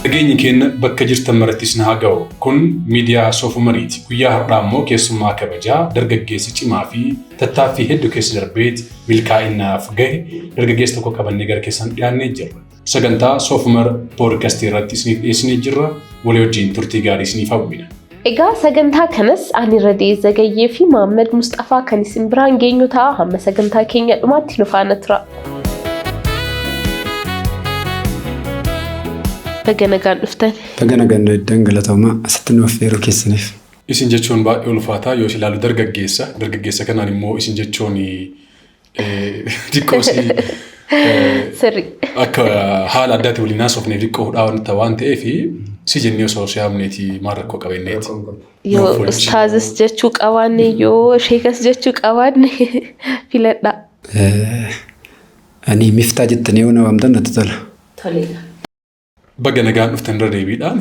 Nageenyi keenya bakka jirtan maratti isin haa ga'u. Kun miidiyaa Soofumariiti. Guyyaa har'aa immoo keessummaa kabajaa dargaggeessa cimaa fi tattaaffii hedduu keessa darbeet milkaa'inaaf gahe dargaggeessa tokko qabannee gara keessan dhiyaannee jirra. Sagantaa Soofumar poodkastii irratti isiniif dhiyeessinee jirra. Walii wajjin turtii gaarii isiniif hawwina. Egaa sagantaa kanas ani Radee Zagayyee fi Mahammad Musxafaa kan isin biraan geenyu ta'a. Hamma sagantaa keenya dhumaatti nu faana tura. Baga nagaan dhuftan. Baga nagaan dhuftan, galatoomaa asitti nu affeeruu keessaniif. Isin jechuun baay'ee ulfaataa yoo isin ilaalu dargaggeessa. Dargaggeessa kanaan immoo isin jechuun xiqqoo si Sirri. akka haala addaatti waliin haasofneef xiqqoo hudhaa wanta waan ta'eef si jennee osoo si haamneeti maal rakkoo qabeenneeti. Yoo ustaazis jechuu qabaanne, yoo sheekas jechuu qabaanne, filadhaa. Ani Miftaa jettanii yoo na waamtan natti tola. Toleedha. Baga nagaan dhuftan irra deebiidhaan.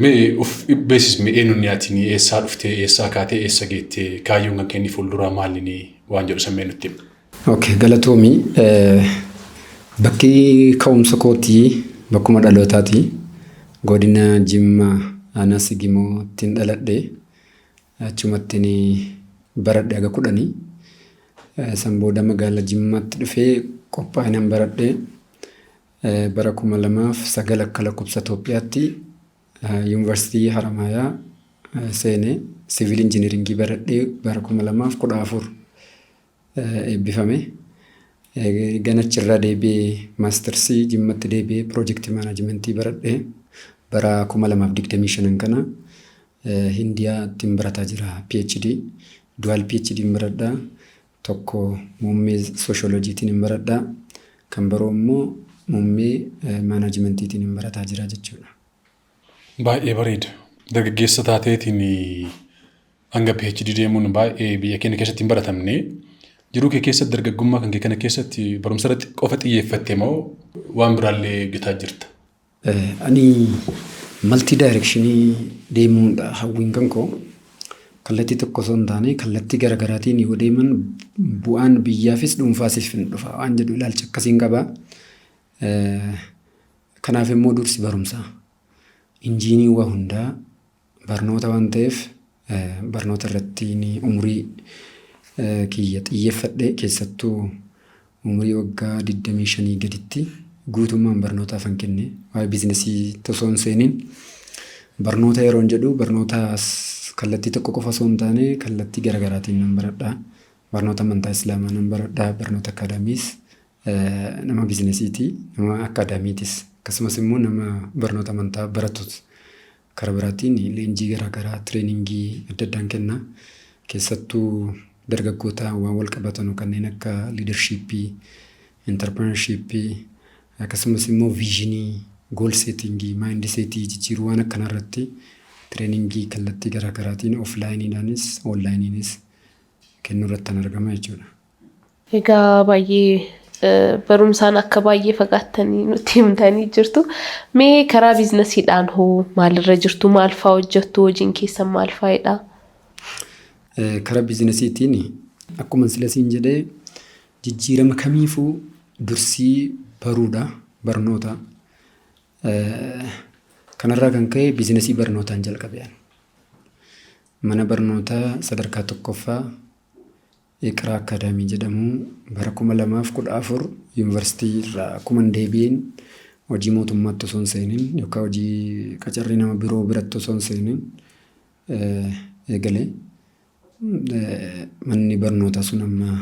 Mee of beeksisme, eenyuun ati, eessaa dhuftee, eessaa kaatee, eessa geettee, kaayyoon kan kenni fuulduraa maalinii waan jedhu sammee nutti hima. Okay, galatoomii. Bakki ka'umsa kootii bakkuma dhalootaati. Godina Jimmaa, aanaa Sigimoottiin dhaladhe. Achumattiin baradhe haga 10. San booda magaalaa Jimmaatti dhufee qophaa'inaan baradhe. Bara 2009 akka lakkoofsa Itoophiyaatti Yuunivarsiitii Haramaayaa seenee civil engineering baradhee bara 2014 eebbifame. Ganachirraa deebi'ee mastersii Jimmatti deebi'ee project management baradhee bara 2025 kana Hindiyaatti barataa jira PhD. Dual PhD baradhaa. Tokko muummee sooshooloojiitiin hin baradhaa. Kan biroo immoo muummee managementiitiin hin barataa jira jechuudha. Baay'ee bareeda. Dargaggeessa taateetiin hanga PhD deemuun baay'ee biyya keenya keessatti hin baratamne. Jiruu kee keessatti, dargaggummaa kan kee kana keessatti, barumsa irratti qofa xiyyeeffatte moo waan biraallee hojjetaa jirta? Ani multi direction deemuudha hawwiin kan koo. Kallattii tokko osoo hin taane kallattii garaagaraatiin yoo deeman bu'aan biyyaafis dhuunfaasif hin dhufa waan jedhu ilaalcha akkasiin qaba. Kanaaf immoo dursi barumsaa. Injiinii waa hundaa barnoota waan ta'eef barnoota irratti umurii kiyya xiyyeeffadhe. Keessattuu umurii waggaa 25 gaditti guutummaan barnootaaf kan kenne, waa'ee businessii osoo hin seeniin. Barnoota yeroon jedhu barnoota kallattii tokko qofa osoo hin taane kallattii garaagaraatiin nan baradha. Barnoota amantaa Islaamaa nan baradha. Barnoota akaadaamiis, nama businessiiti, nama akaadaamiitis, akkasumas immoo nama barnoota amantaa baratus. Karaa biraatiin leenjii garaagaraa, trainingii adda addaan kenna. Keessattuu dargaggoota waan wal qabatanu kanneen akka leadershipii, entrepreneurshipii, akkasumas immoo visionii, goal settingii, mindsetii jijjiiruu, waan akkanaa irratti trainingii kallattii garaagaraatiin offlineiidhaanis onlineiinis kennuu irratti kan argama jechuudha. Egaa baay'ee barumsaan akka baay'ee fagaattanii nutti himtanii jirtu. Mee karaa businessiidhaan hoo maalirra jirtu? Maal fa'aa hojjettu? Hojiin keessan maal fa'idha? Karaa businessiitiin akkuma sila siin jedhee jijjiirama kamiifuu dursii baruudha, barnoota. Kanarraa kan ka'e businessii barnootaan jalqabe. Mana barnootaa sadarkaa tokkoffaa Iqraa Akaadaamii jedhamu bara 2014 yuunivarsiitii irraa akkuma hin deebi'een, hojii mootummaatti osoo hin seenin yookaan hojii qacarrii nama biroo biratti osoo hin seenin eegale. Manni barnootaa sun amma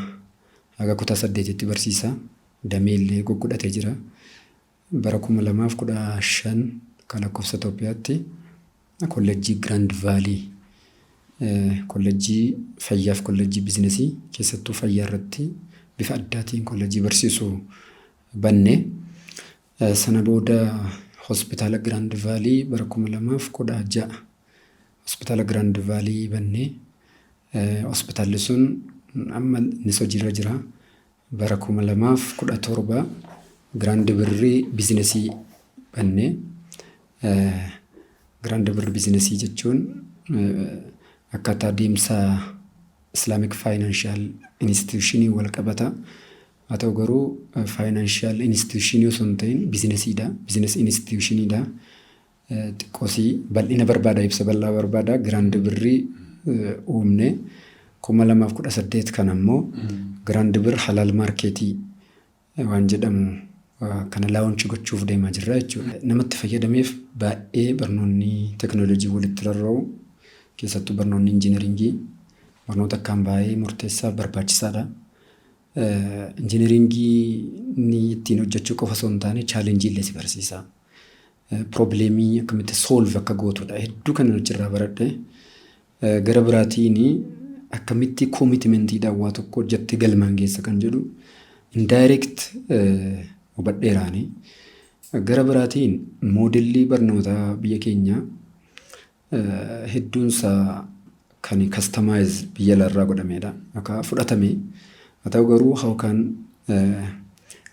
haga kutaa saddeetitti barsiisa. Damee illee gugudhatee jira. Bara 2015 kan lakkoofsa Itoophiyaatti kolleejjii Grand Valley, kolleejjii fayyaaf kolleejjii businessii, keessattuu fayyaa irratti bifa addaatiin kolleejjii barsiisu banne. Sana booda hospitaala Grand Valley, bara 2016 hospitaala Grand Valley banne. Hospitaalli sun amma innis hojiirra jira. Bara 2017 Grand Birrii businessii banne. Grand Birrii businessii jechuun akkaataa deemsa Islamic Financial Institutionii wal qabata. Haa ta'u garuu financial institutionii osoo hin ta'in businessiidha. Business institutioniidha. Xiqqoosii bal'ina barbaada, ibsa bal'aa barbaada. Grand Birrii uumne 2018 kan ammoo Grand Birr Halal Marketii waan jedhamu kana launch gochuuf deemaa jirra jechuudha. Namatti fayyadameef baay'ee barnoonni teekinooloojii walitti rarra'u, keessattuu barnoonni injiinaringii barnoota akkaan baay'ee murteessaa barbaachisaadha. Injiinaringii inni ittiin hojjechuu qofa osoo hin taane challengeii illee si barsiisa. Problemii akkamitti solve akka gootudha. Hedduu kan achirraa baradhe. Gara biraatiin akkamitti commitmentiidhaan waa tokko hojjettee galmaan geessa kan jedhu indirect hubadheeraani. Gara biraatiin modelli barnootaa biyya keenyaa hedduunsaa kan customize biyya alaarraa godhamedha. Akka fudhatame haa ta'u garuu how can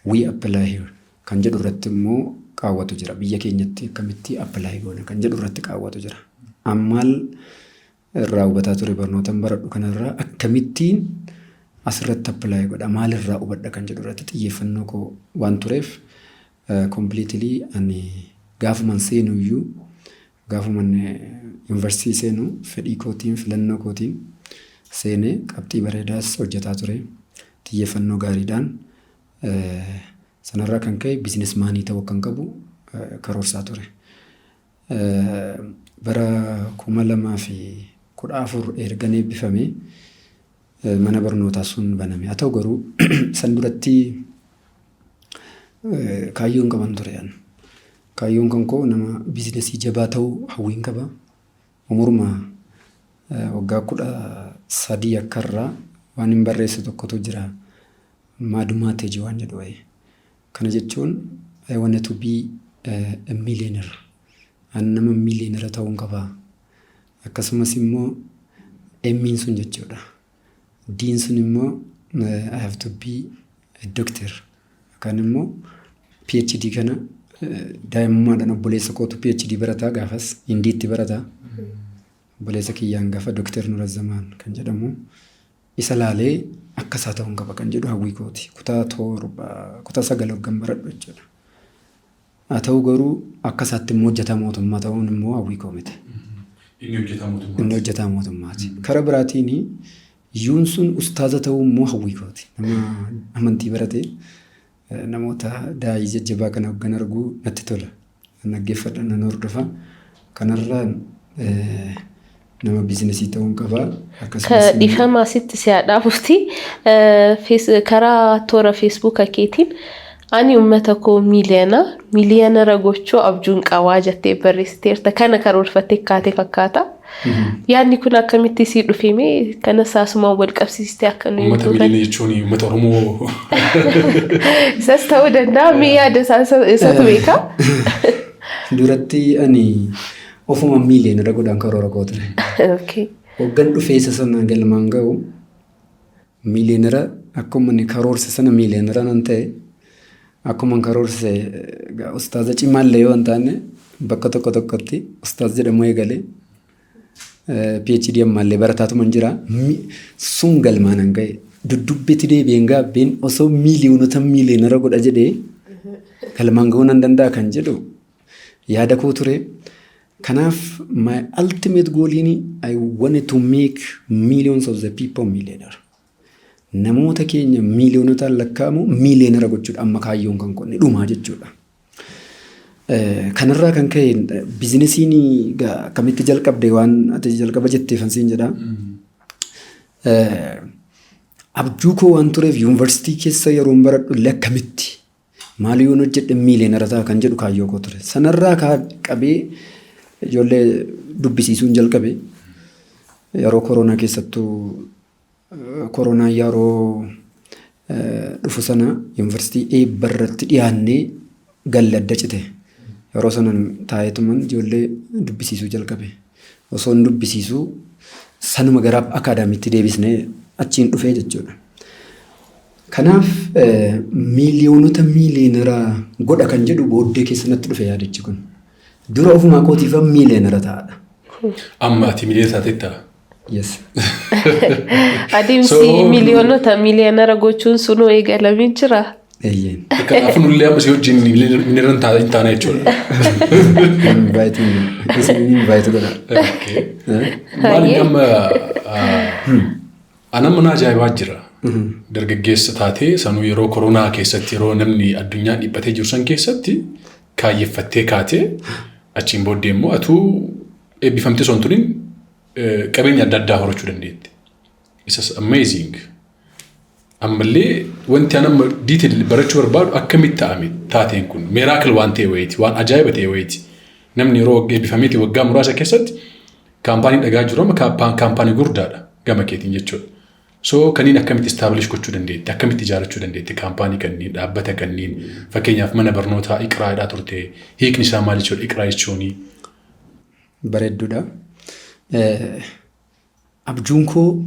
we apply here kan jedhu irratti immoo qaawwatu jira. Biyya keenyatti akkamitti apply goona kan jedhu irratti qaawwatu jira. Ammaal irraa hubataa ture barnootaan baradhu kanarraa akkamittiin asirratti apply godha, maalirraa hubadha kan jedhu irratti xiyyeeffannoo koo waan tureef, completely ani gaafuman seenu iyyuu, gaafuman yuunivarsiitii seenu, fedhii kootiin, filannoo kootiin seenee, qabxii bareedaas hojjetaa ture, xiyyeeffannoo gaariidhaan. Sanarraa kan ka'e businessmanii ta'uu akkan qabu karoorsaa ture. Bara 2014 ergan eebbifamee mana barnootaa sun baname. Haa ta'u garuu san duratti kaayyoon qaban ture. Kaayyoon kan koo nama businessii jabaa ta'uu hawwiin qaba. Umuruma waggaa 13 akkarraa waan hin barreesse tokkotu jira. Maadumaa waan jedhu wayii. Kana jechuun I want to be a millionaire. Ani nama millionaire ta'uun qaba. Akkasumas immoo M'iin sun jechuudha. D'n sun immoo I have to be a doctor. Yookaan immoo PhD kana. Daa'imummaadhaan obboleessa kootu PhD barataa, gaafas Hindiitti barataa. Obboleessa kiyyaan gaafa Dooktar Nurazzamaan kan jedhamu isa laalee akka isaa ta'uun qaba kan jedhu hawwii kooti. Kutaa 7, kutaa 9 hoggan baradhu jechuudha. Haa ta'u garuu akka isaatti immoo hojjetaa mootummaa ta'uun immoo hawwii koo miti. Inni hojjetaa mootummaati. Inni hojjetaa mootummaati. Karaa biraatiin U'n sun ustaaza ta'uu immoo hawwii kooti. Nama amantii barate, namoota daa'ii jajjabaa kana hoggan arguu natti tola. Nan dhaggeeffadha, nan hordofa. Kanarraan nama businessii ta'uun qaba. Akkasumas Dhiifama, asitti si dhaabuuti. Karaa toora Feesbuuka keetiin "Ani uummata koo miiliyoonara gochuu abjuun qabaa" jettee barreessiteerta. Kana karoorfattee kaatee fakkaata. Yaadni kun akkamitti sii dhufee? Kana saasumaan wal qabsiistee akka nuyi Uummata miiliyoona jechuun uummata Oromoo. Isas ta'uu danda'a. Mee yaada isatu beeka. Duratti ani ofuma miiliyoonara godhaan karoora koo ture. Hoggan dhufee isa sana galmaan ga'u, miiliyoonara akkuma inni karoorse sana miiliyoonara nan ta'e, akkuma karoorse ustaaza cimaallee yoo hin taane bakka tokko tokkotti ustaaz jedhamu eegalee, PhD ammaallee barataatuma hin jira. Sun galmaan hin ga'e. Duddubbeetti deebi'een gaabbeen osoo miiliyoonota miiliyoonara godha jedhee galmaan ga'uu nan danda'a kan jedhu yaada koo ture. Kanaaf my ultimate goal, I wanted to make millions of the people millionaire. Namoota keenya miiliyoonotaan lakkaa'amu miiliyoonara gochuudha amma kaayyoon kan qonne dhumaa jechuudha. Kanarraa kan ka'e businessiin akkamitti jalqabde waan ati jalqaba jetteefan siin jedha. Abjuu koo waan tureef yuunivarsiitii keessa yeroon baradhu illee akkamitti maal yoon hojjedhe miiliyoonara ta'a kan jedhu kaayyoo koo ture. Sanarraa qabee ijoollee dubbisiisuun jalqabe. Yeroo koronaa keessattuu, koronaan yeroo dhufu sana yuunivarsiitii eebba irratti dhiyaannee galle adda cite. Yeroo sana taa'eetuman ijoollee dubbisiisuu jalqabe. Osoo hin dubbisiisuu sanuma gara akaadaamiitti deebisnee achiin dhufee jechuudha. Kanaaf miiliyoonota miiliyoonara godha kan jedhu booddee keessa natti dhufe yaadichi kun. Dura ofumaa kootiifan miiliyoonara ta'adha. Amma ati miiliyoona taateetta? Yes. Adeemsi So- miiliyoonota miiliyoonara gochuun sunuu eegalamee jira. Eeyyeen. Kanaafuu nullee amma si wajjin miiliyoonara hin taane jechuudha. Invite isin invite godha. Okay. Maali amma anamma na ajaa'ibaa jira. Dargaggeessa taatee sanuu yeroo koronaa keessatti, yeroo namni addunyaan dhiphatee jiru san keessatti kaayyeffattee kaatee, achiin booddee immoo atuu eebbifamtee osoo hin turin qabeenya adda addaa horachuu dandeette. Isas amazing. Ammallee wanti an amma detail barachuu barbaadu akkamitti ta'ame taateen kun? Miracle waan ta'e wayiiti, waan ajaa'iba ta'e wayiiti. Namni yeroo eebbifameeti waggaa muraasa keessatti kaampaanii dhagaa jiru amma kaampaanii guddaadha gama keetiin jechuudha. So kanneen akkamitti establish gochuu dandeette? Akkamitti ijaarrachuu dandeette kaampaanii kanneen, dhaabbata kanneen? Fakkeenyaaf mana barnootaa Iqraadhaa turte, hiikni isaa maal jechuudha Iqraa jechuuni? Bareedduudha. Abjuun koo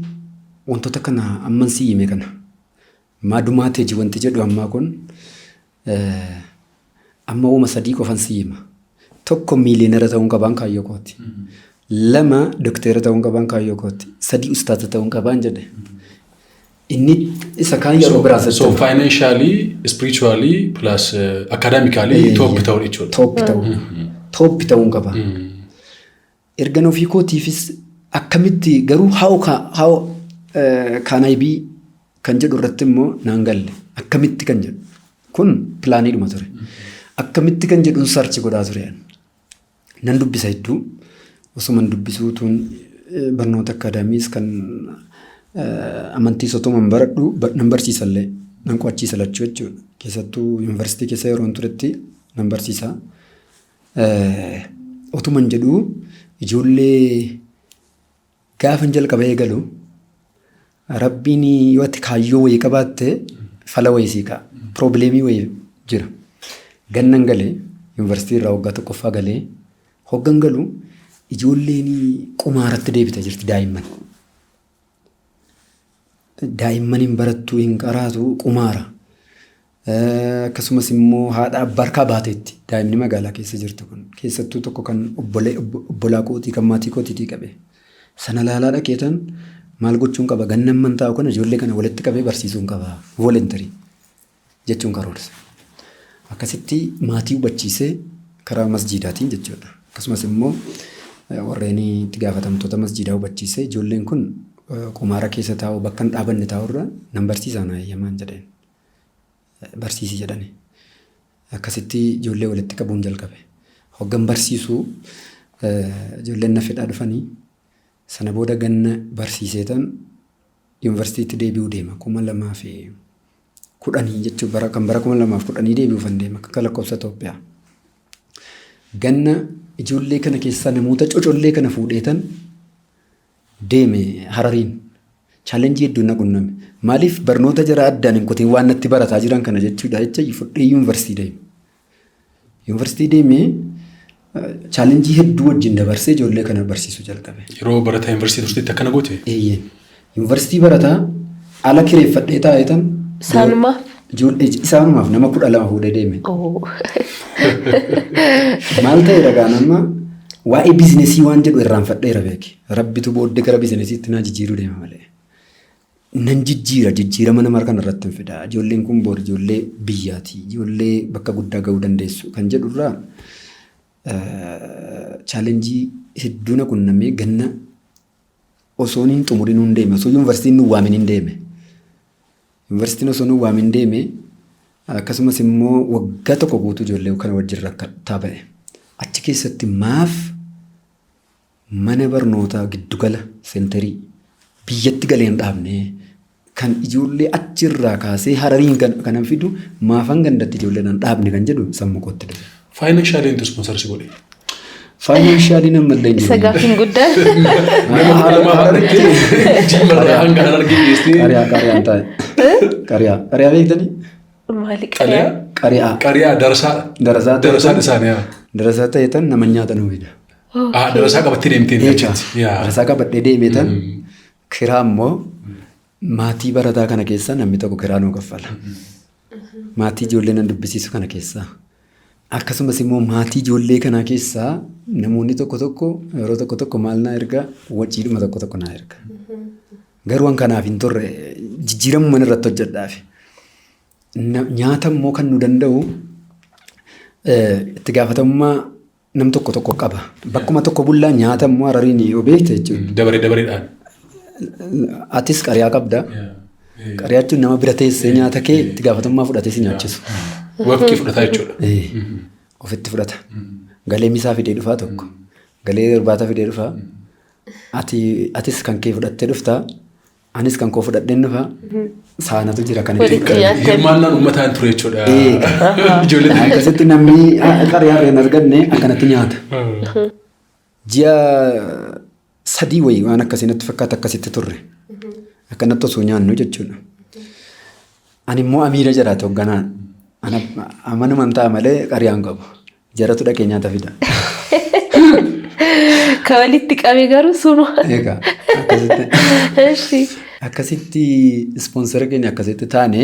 wantoota kana amman si hime kana maadumaa teeji wanti jedhu ammaa kun amma uuma sadii qofan si hima. Tokko, miiliyoonera ta'uun qabaan kaayyoo kooti. Lama, dokteera ta'uun qabaan kaayyoo kooti. Sadii, ustaaza ta'uun qabaan jedhe. Inni isa kaan yeroo biraa So financially, spiritually plus academically top ta'uu jechuudha. Top ta'uu. Top ta'uun qaba. Ergan ofii kootiifis akkamitti garuu how can I be kan jedhu irratti immoo naan galle, akkamitti kan jedhu kun planiidhuma ture. Akkamitti kan jedhuun search godhaa ture. Nan dubbisa hedduu, osuman dubbisuutuun barnoota akaadaamiis kan amantiis otuman baradhu nan barsiisallee, nan qo'achiisa lachuu jechuudha. Keessattuu yuunivarsiitii keessa yeroon turetti nan barsiisa. Otuman jedhuu ijoollee gaafan jalqaba eegalu, Rabbiin yoo ati kaayyoo wayii qabaatte fala wayii sii ka'a. Problemii wayii jira. Gannan galee yuunivarsiitii irraa waggaa tokkoffaa galee hoggan galu ijoolleen qumaaratti deebite jirti daa'imman. Daa'imman hin barattu, hin qaraatu, qumaara. Akkasumas immoo haadha abbaa harkaa baateetti daa'imni magaalaa keessa jirtu kun, keessattuu tokko kan obbolaa kootii kan maatii kootiitii qabe. Sana laalaa dhaqeetan maal gochuun qaba, gannan man taa'u kana ijoollee kana walitti qabee barsiisuun qaba, voluntary jechuun karoorse. Akkasitti maatii hubachiisee karaa masjiidaatiin jechuudha. Akkasumas immoo warreen itti gaafatamtoota masjiidaa hubachiisee, ijoolleen kun qumaara keessa taa'u, bakka hin dhaabanne taa'urra nan barsiisaa naa eeyyamaan jedheen. Barsiisi jedhani. Akkasitti ijoollee walitti qabuun jalqabe. Hoggan barsiisuu ijoolleen na fedhaa dhufanii, sana booda ganna barsiiseetan yuunivarsiitiitti deebi'uu deema, 2010 jechuun bara kan bara 2010 deebi'uufan deema akka lakkoofsa Itoophiyaa. Ganna ijoollee kana keessaa namoota cocollee kana fuudheetan deeme Harariin. Challenge hedduun na qunname. Maaliif barnoota jara addaan hin kutiin waan natti barataa jiran kana jechuudha jecha fudhee yuunivarsiitii deeme. Yuunivarsiitii deemee challenge hedduu wajjin dabarsee ijoollee kana barsiisuu jalqabe. Yeroo barataa yuunivarsiitii turteetti akkana goote? Eeyyee. Yuunivarsiitii barataa ala kireeffadhee taa'etan. Isaanumaaf? Ijoollee isaanumaaf nama 12 fuudhee deeme. Oh. Maal ta'e ragaan amma waa'ee businessii waan jedhu irraanfadheera beeki. Rabbitu booddee gara businessiitti naa jijjiiruu deema malee. Nan jijjiira, jijjiirama nama kana irratti hin fida. Ijoolleen kun bor ijoollee biyyaati. Ijoollee bakka guddaa gahuu dandeessu kan jedhurraa challenge hedduu na qunnamee ganna osoo hin xumurin hin deeme, osoo yuunivarsiitiin nu waamin hin deeme. Yuunivarsiitiin osoo nu waamin deeme, akkasumas immoo waggaa tokko guutuu ijoollee kana wajjin rakkataa ba'e. Achi keessatti maaf mana barnootaa giddugala centerii biyyatti galee hin dhaabne, kan ijoollee achirraa kaasee Harariin kanan fidu maafan gandatti ijoollee nan dhaabne kan jedhu sammuu kootti dhufe. Financially eentu sponsor si godhe? Financially nammallee hin Isa jiru. gaaffiin guddaan. Nama 12 hararitti jimmarraa hanga Harargee geessitee. Qariyaa, qariyaan taa'e. Qariyaa, qariyaa beektanii? Maali? Qariyaa? Qariyaa. Qariyaa darasaa. Darasaa ta'e. Darasaa isaanii. Darasaa ta'e tan nama nyaata nuu fida. Ah, darasaa qabattee deemtee Eegaa. achitti. Yaa. Darasaa qabadhee deemee tan kiraa immoo maatii barataa kana keessaa namni tokko kiraa nuu kaffala. Maatii ijoollee nan dubbisiisu kana keessaa. Akkasumas immoo maatii ijoollee kanaa keessaa namoonni tokko tokko yeroo tokko tokko maal naa erga, waciidhuma tokko tokko naa erga. Garuu an kanaaf hin turre, jijjiiramuma irratti hojjedhaafi. Nyaata immoo kan nu danda'u itti gaafatamummaa nam tokko tokko qaba. Bakkuma tokko bullaa, nyaata immoo Harariin yoo beekte jechuudha. Dabaree dabareedhaan. Atis qariyaa qabda. Qariyaa jechuun nama bira teessee nyaata kee itti gaafatamummaa fudhatee si nyaachisu. Waqtii fudhataa jechuudha. Ofitti fudhata. Galee misaa fidee dhufaa tokko. Galee irbaata fidee dhufaa. Atis kan kee fudhattee dhuftaa. Anis kan koo fudhadheen dhufaa. Saanatu jira kan Walitti nyaatan. Hirmaannaan uummataan ture jechuudha. Ijoolleen Akkasitti namni qariyaa irra hin arganne akkanatti nyaata. Ji'a 3 wayii waan akkasii natti fakkaata akkasitti turre. Akkanatti osoo nyaannu jechuudha. Ani immoo amiira jiraate hoogganaan. Amanuman ta'a malee qariyaan qabu. Jaratu dhaqee nyaata fida. Ka walitti qabe garuu suma. Egaa akkasitti. Eshi. Akkasitti sponsor keenya akkasitti taane,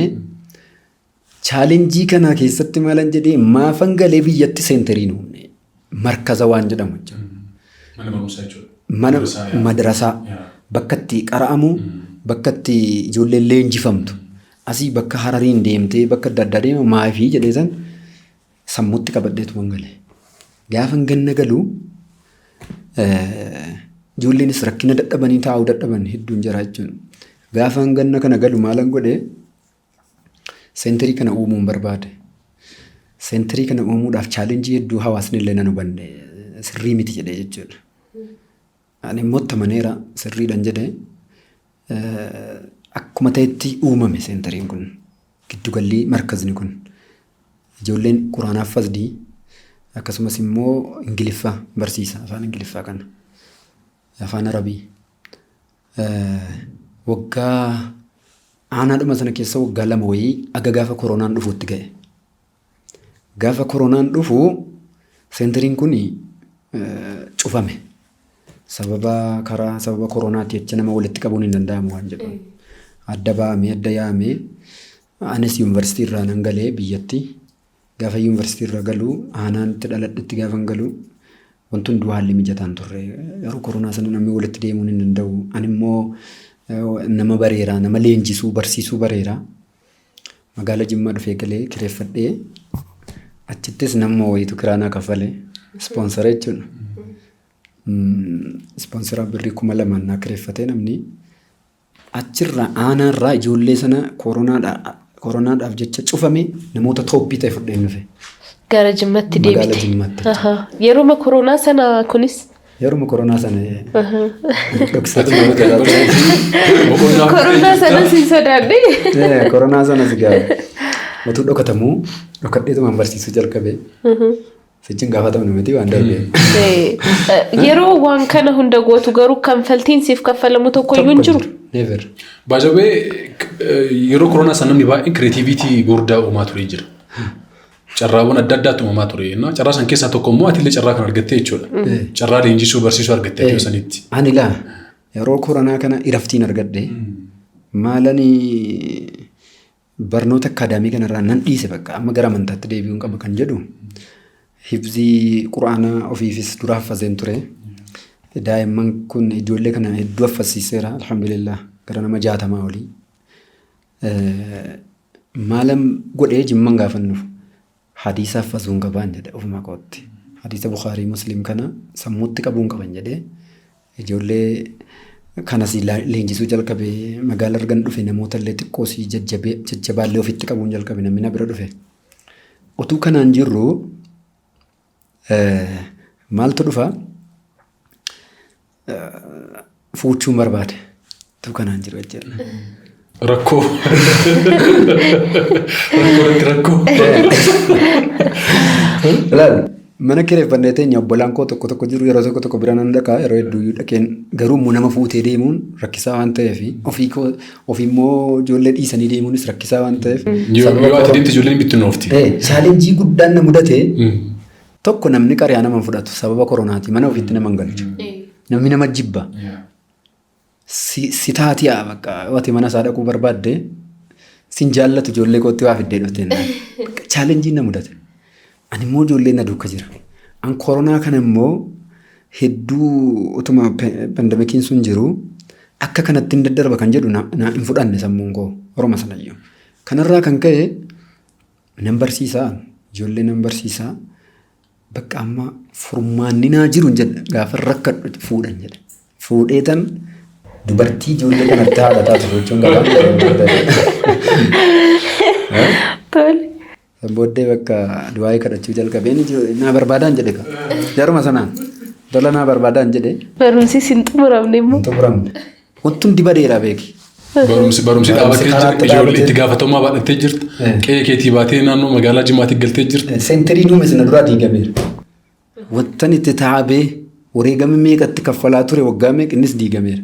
challenge kana keessatti maalan jedhee, maafan galee biyyatti center hin uumne, markaza waan jedhamu jechuudha. Mana barumsaa jechuudha. Mana Madrasaa, yaa. madrasaa bakka itti qara'amu, bakka itti ijoolleen leenjifamtu, asii bakka Harariin deemtee bakka adda addaa deema maafii jedhee san sammuutti qabadheetu gale. Gaafan ganna galu ijoolleenis rakkina dadhabanii taa'uu dadhaban hedduun jira jechuudha. Gaafan ganna kana galu maalan godhee, center kana uumuun barbaade. Center kana uumuudhaaf challenge hedduu hawaasni illee nan hubanne, sirrii miti jedhee jechuudha. Ani immoo itti amaneera, sirriidhan jedhee akkuma ta'etti uumame centeriin kun, giddugalli markazni kun. Ijoolleen quraanaaf fasdii, akkasumas immoo Ingiliffaa barsiisa, afaan Ingiliffaa kana, afaan Arabii. Waggaa aanaadhuma sana keessa waggaa 2 wayii aga gaafa koronaan dhufuutti ga'e. Gaafa koronaan dhufu centeriin kun cufame. Sababa karaa sababa koronaati jecha nama walitti qabuun hin danda'amu waan jedhu. Adda ba'amee, adda yaa'amee, anis yuunivarsiitii irraa nan galee biyyatti. Gaafa yuunivarsiitii irraa galu, aanaan itti dhaladhetti gaafa galu, wanti hunduu haalli mijataan turre. Yeroo koronaa sana namni walitti deemuun hin danda'u. Ani immoo nama bareera, nama leenjisuu barsiisuu bareera. Magaala Jimmaa dhufee galee kireeffadhee, achittis nama wayiitu kiraanaa kaffalee, sponsor jechuudha. Sponsor birrii 2000 naa kireeffatee namni achirraa aanaarraa ijoollee sana koronaadhaaf jecha cufame namoota top ta'e fudheen dhufe. Gara Jimmatti Magaala deebite. Jimmaatti. Yeruma koronaa sana kunis. Yeruma koronaa sana dhoksatu. Boqonnaa Koronaa sana siin sodaadhe. Koronaa sana si gaafa. Utuu dhokatamuu dhokadheetumaan barsiisuu jalqabe. Sichiin gaafatamnu miti waan darbee. Yeroo waan kana hunda gootu garuu kanfaltiin siif kaffalamu tokko iyyuu hin jiru. Never. Baajawee, yeroo koronaa sana namni baay'een creativity gurguddaa uumaa ture jira. Carraawwan adda addaatu uumamaa ture. Carraa san keessaa tokko immoo atillee carraa kan argattee jechuudha. Carraa leenjisuu barsiisuu argattee yeroo sanitti. Ani laa yeroo koronaa kana iraftiin argadhe, maalani, barnoota academy kanarraa nan dhiise, bakka amma gara amantaatti deebi'uun qaba kan jedhu, hifzii quraanaa ofiifis dura haffazeen ture. Daa'imman kun ijoollee kana hedduu haffasiiseera, alhamdulillah, gara nama 60 olii. Maalan godhee, Jimman gaafannuuf hadiisa haffazuun qabaan jedhe ofuma kootti. Hadiisa Bukaarii Muslim kana sammuutti qabuun qaban jedhee ijoollee kanas leenjisuu jalqabe. Magaala argan dhufe namoota illee xiqqoo si jajjabaallee ofitti qabuun jalqabe, namni na bira dhufe. Utuu kanaan jirru maaltu dhufa? Fuuchuun barbaade. Utuu kanaan jiru jechuudha. Rakkoo. Rakkoo irratti rakkoo. Ilaali, mana kireeffannee teenya, obbolaan koo tokko tokko jiru, yeroo tokko tokko bira nan dhaqaa, yeroo hedduu dhaqeen, garuu immoo nama fuutee deemuun rakkisaa waan ta'eef, ofii koo ofii immoo ijoollee dhiisanii deemuunis rakkisaa waan ta'eef. Yoo ati deemte ijoolleen bittinnoofti. Challenge guddaan na mudate tokko, namni qariyaa nama hin fudhatu sababa koronaati, mana ofiitti nama hin galchu. Namni nama jibba. Si taati'a, bakka ati mana isaa dhaquu barbaadde sin jaallatu, ijoollee kootti waa fiddee dhufte. Challengeiin na mudate. Ani immoo ijoollee na duuka jira. An koronaa kana immoo hedduu utuma pandemiciin sun jiru akka kanatti hin daddarba kan jedhu na hin fudhanne sammuun koo horoma sanayyuu. Kanarraa kan ka'e nan barsiisaa, ijoollee nan barsiisaa, bakka amma furmaanni naa jiru hin jedhe, gaafa rakkadhu fuudhan jedhe. Fuudheetan dubartii ijoollee kanatti haadha taatu gochuun qaba. Tole. San booddee bakka du'aayii kadhachuu jalqabeen naa barbaadaan jedhe ka. Jaruma sanaan tola naa barbaadaan jedhe. Barumsi hin xumuramne immoo. Hin xumuramne. Wanti hundi badeera beeki. Barumsi dhaabatee Barumsi jira. karaatti Ijoollee dhaabatee. itti gaafatamummaa baadhattee jirta. Qe'ee keetii baatee naannoo magaalaa Jimmaatti galtee jirta. Centerii nuume sana duraa diigameera. Wantan itti taabee wareegama meeqatti kaffalaa ture waggaa meeqa innis diigameera.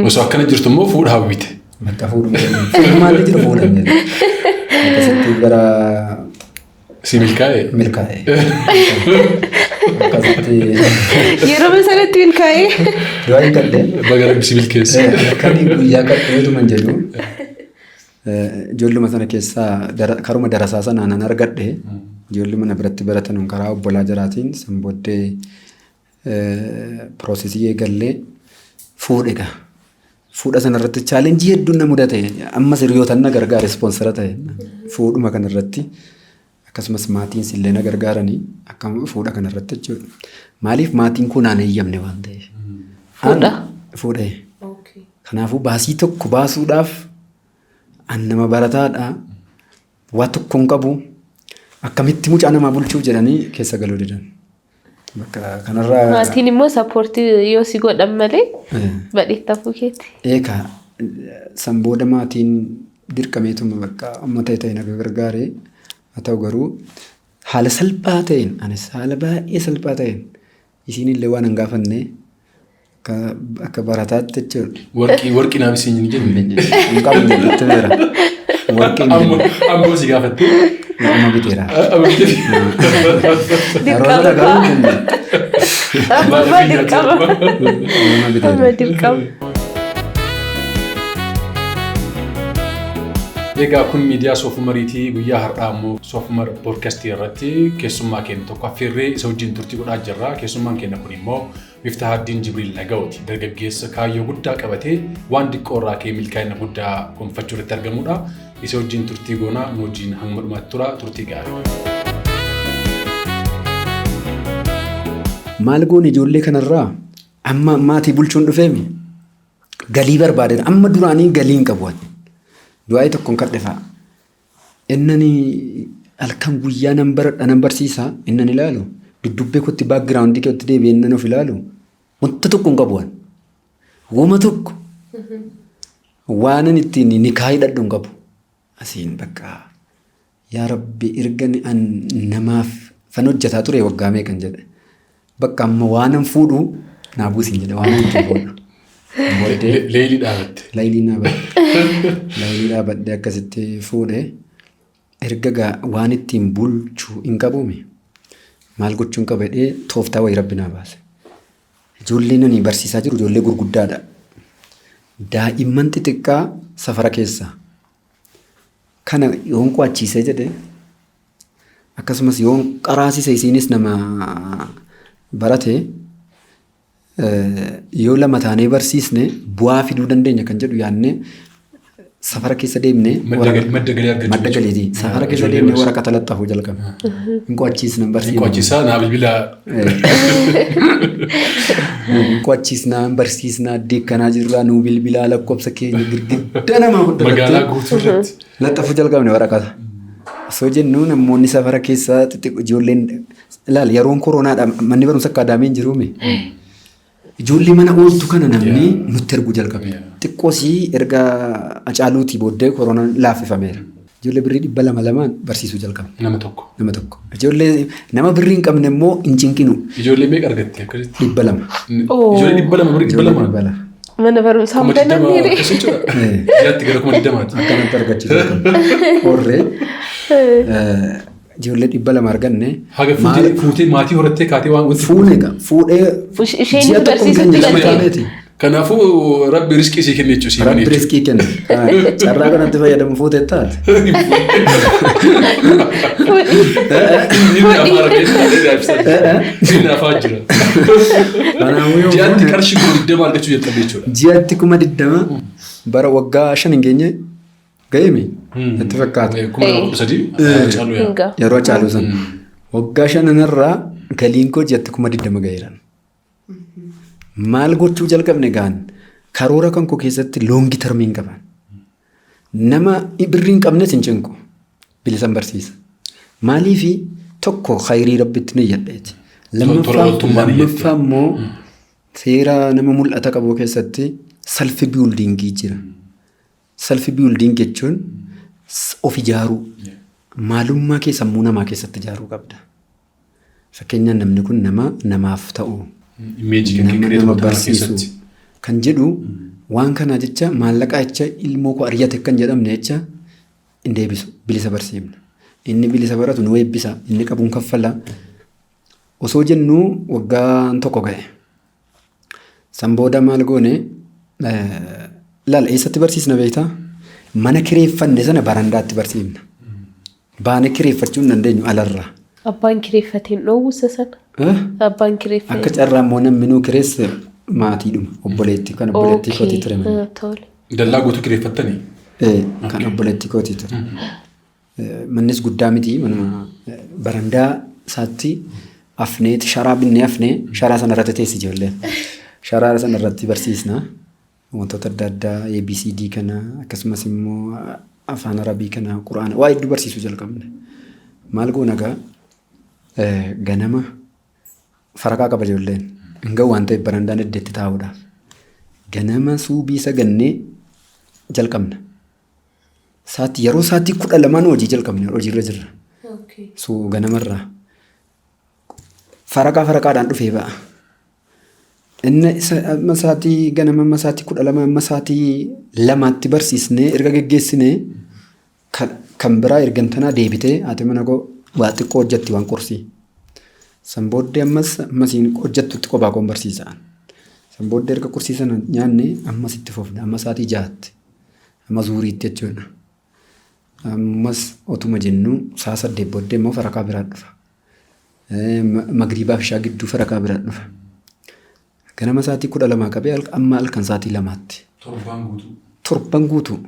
Osoo akkana jirtu immoo fuudha hawwite. Bakka fuudhu furmaanni jiru fuudhan jedhe. Akkasitti gara Si milkaa'e. Milkaa'e. Akkasitti Yeroo sanatti milkaa'ee. Du'aa hin kadhee. Baga Rabbi si milkeesse. Halkanii guyyaa kadheetuma jedhu. Ijoolluma sana keessaa karuma darasaa sanaa nan argadhe. Ijoolluma na biratti baratan karaa obbolaa jaraatiin san booddee processii eegallee fuudhe gaa. Fuudha sanarratti challengeii hedduun na mudate. Ammas hiriyootaan na gargaare, sponsor ta'e. Fuudhuma kanarratti akkasumas maatiin illee na gargaaranii akka fuudha kanarratti jechuudha. Maaliif maatiin kun naan eeyyamne waan ta'eef. Fuudha? Fuudhee. Kanaafuu baasii tokko baasuudhaaf an nama barataadha. Waa tokko hin qabu. Akkamitti mucaa namaa bulchuuf jedhanii keessa galuu didan. Bakka kanarraa. Maatiin immoo supportii yoo si godhan malee badheetti hafuu keeti. Eegaa san booda maatiin dirqameetuma bakka amma ta'e ta'e na gargaare. Haa ta'u garuu haala salphaa ta'een, anis haala baay'ee salphaa ta'een, isiin illee waan hin gaafanne akka barataatti jechuudha. Warqii warqii naaf isiin hin jenne. Hin qabu jedhutti beera. Warqii hin Ammoo jenne. Ammoo si gaafatte. Amma biteera. Amma bitee. Yeroo sana garuu hin jenne. Amma dirqama. Amma biteera. Amma dirqama. Egaa kun miidiyaa Soofumariitii. Guyyaa har'aa immoo Soofumar Podcastii irratti keessummaa keenya tokko affeerree isa wajjin turtii godhaa jirra. Keessummaan keenya kun immoo Miftahaddiin Jibriil Naga'ooti. Dargaggeessa kaayyoo guddaa qabatee waan xiqqoo irraa ka'ee milkaa'ina guddaa gonfachuu irratti argamudha. Isa wajjin turtii goonaa, nu wajjin hanga dhumaatti tura, turtii gaarii. Maal goone ijoollee kanarraa amma maatii bulchuun dhufeemi galii barbaadan amma duraanii galii hin qabu. Du'aa'ii tokkoon kadhe fa'a. Innani halkan guyyaa nan baradha, nan barsiisa, innan ilaalu duddubbee kootti, backgroundii kootti deebi'ee innan of ilaalu wanta tokko hin qabu. Wama tokko waanan ittiin nikaa hidhadhu hin qabu. Asiin bakka yaa Rabbi erga an namaaf fan hojjetaa ture waggaa meeqan jedhe. Bakka amma waanan fuudhu naa buusin jedhe, waanan ittiin fuudhu. Booddee Leelii dhaabatte. Laayilii dhaabadhe. Laayilii dhaabadhe akkasitti fuudhe. Erga gaa waan ittiin bulchu hin qabuumi. Maal gochuun qaba jedhee tooftaa wayii Rabbi naa baase. Ijoolleen ani barsiisaa jiru ijoollee gurguddaadha. Daa'imman xixiqqaa safara keessaa. Kana yoon qo'achiisee jedhe, akkasumas yoon qaraasise, isiinis nama barate, yoo lama taanee barsiisne bu'aa fiduu dandeenya kan jedhu yaadnee safara keessa deemnee Madda galii argachuu. Madda galiiti. Safara keessa Ijoollee deemnee barsiisuu. waraqata laxxafuu jalqabne. Hin qo'achiisna, hin barsiisna. Qo'achiisaa naa bilbilaa. Hin qo'achiisnaa, hin barsiisnaa, deekkanaa jirraa, nuu bilbilaa, lakkoofsa keenya girgiddaa namaa hunda Magaalaa guutuu irratti. Laxxafuu jalqabne waraqata. Osoo jennu namoonni safara keessaa xixiqqoo ijoolleen ilaal, yeroon koronaadha, manni barumsa akkaadaamii hin jiruumi. Ijoollee mana ooltu kana namni nutti erguu jalqabe. Xiqqoosii erga Acaaluutii booddee koronaan laaffifameera. Ijoollee birrii 200 lamaan barsiisuu jalqabe. Nama tokko. Nama tokko. Ijoollee nama birrii hin qabne immoo hin cinqinu. Ijoollee meeqa argatte akkasitti? 200. Ijoollee 200 birrii dhibba Ijoollee lamaan. 200. Mana barumsaa Kuma hunda 20 namni akkas jechuudha. Ji'aatti gara 20,000ti. Akkanatti argachuu jalqabe. Horree ijoollee 200 arganne. Haga fuutee maatii horattee kaatee waan wanti Fuune egaa fuudhee Isheen ji'a tokko hin barsiisutti geenye lama galte. taaneeti. Kanaafuu Rabbi riskii sii kenne jechuudha. Rabbi riskii kenne. Carraa kanatti fayyadamu fuutee taate. Inni afaan Inni afaan jira. Kanaafuu yoo Ji'aatti qarshii 20,000 argachuu jalqabe jechuudha. Ji'atti 20,000 bara waggaa 5 hin geenye ga'eemi natti fakkaata. 2013 caalu yaa. Hingaa. Yeroo caalu sana. Waggaa shananarraa galiin koo ji'atti 20,000 ga'eera. Maal gochuu jalqabne gaan karoora kan koo keessatti long termiin qaban. Nama birrii hin qabnes hin cinqu. Bilisan barsiisa. Maaliifi tokko khayrii Rabbitti ni yadheeti. Tola ooltummaa ni jette. Lammaffaa immoo seera nama mul'ata qabu keessatti self buildingii jira. Self building jechuun of ijaaruu. Maalummaa kee sammuu namaa keessatti ijaaruu qabda. Fakkeenyaaf namni kun nama namaaf ta'u, Imageii kan nama create nama godhan barsiisu keessatti. kan jedhu waan kana jecha maallaqaa jecha ilmoo koo ari'ate kan jedhamne jecha hin deebisu, bilisa barsiifna. Inni bilisa baratu nu eebbisa, inni qabuun kaffala. Osoo jennuu waggaan tokko ga'e. San booda maal goone, laal, eessatti barsiisna beektaa? Mana kireeffanne sana barandaatti barsiifna. Baanee kireeffachuu hin dandeenyu alarraa. Abbaan kireeffateen dhoowwusa sana. Eh? Abbaan kireeffate. Akka carraa immoo namni nuu kireesse maatiidhuma, obboleettii kan obboleettii kootii ture manni. Tole. Dallaa guutuu kireeffattanii? Kan obboleettii kootii ture. Mannis guddaa miti, manuma barandaa isaatti afnee sharaa binnee afnee sharaa sana irratti teessi ijoolleen. Sharaa sana irratti barsiisna. Wantoota adda addaa ABCD kana, akkasumas immoo afaan Arabii kana, Quraana, waa hedduu barsiisuu jalqabne. Maal goona gaa, ganama faraqaa qaba ijoolleen. Hin ga'u waan ta'eef barandaan eddeetti taa'uudhaaf. Ganama suubii sagannee jalqabna. Saati yeroo sa'aatii 12 hojii jalqabne, hojiirra jirra. Suu ganamarraa. Faraqaa faraqaadhaan dhufee ba'a. Inni amma sa'aatii ganama amma sa'aatii 12 amma sa'aatii 2tti barsiisnee erga geggeessinee kan biraa ergantanaa deebitee haati mana koo waa xiqqoo hojjetti, waan qursii. San booddee ammas ammasiin hojjettutti kophaa koon barsiisa. San booddee erga qursii sana nyaanne ammas itti fufna, amma sa'aatii 6tti, amma zuuriitti jechuudha. Ammas otuma jennu sa'a 8 booddee immoo faraqaa biraa dhufa. Magriibaa fi ishaa gidduu faraqaa biraa dhufa. Ganama sa'aatii 12 qabee amma halkan sa'aatii 2tti. Torbaan guutuu. Torban guutuu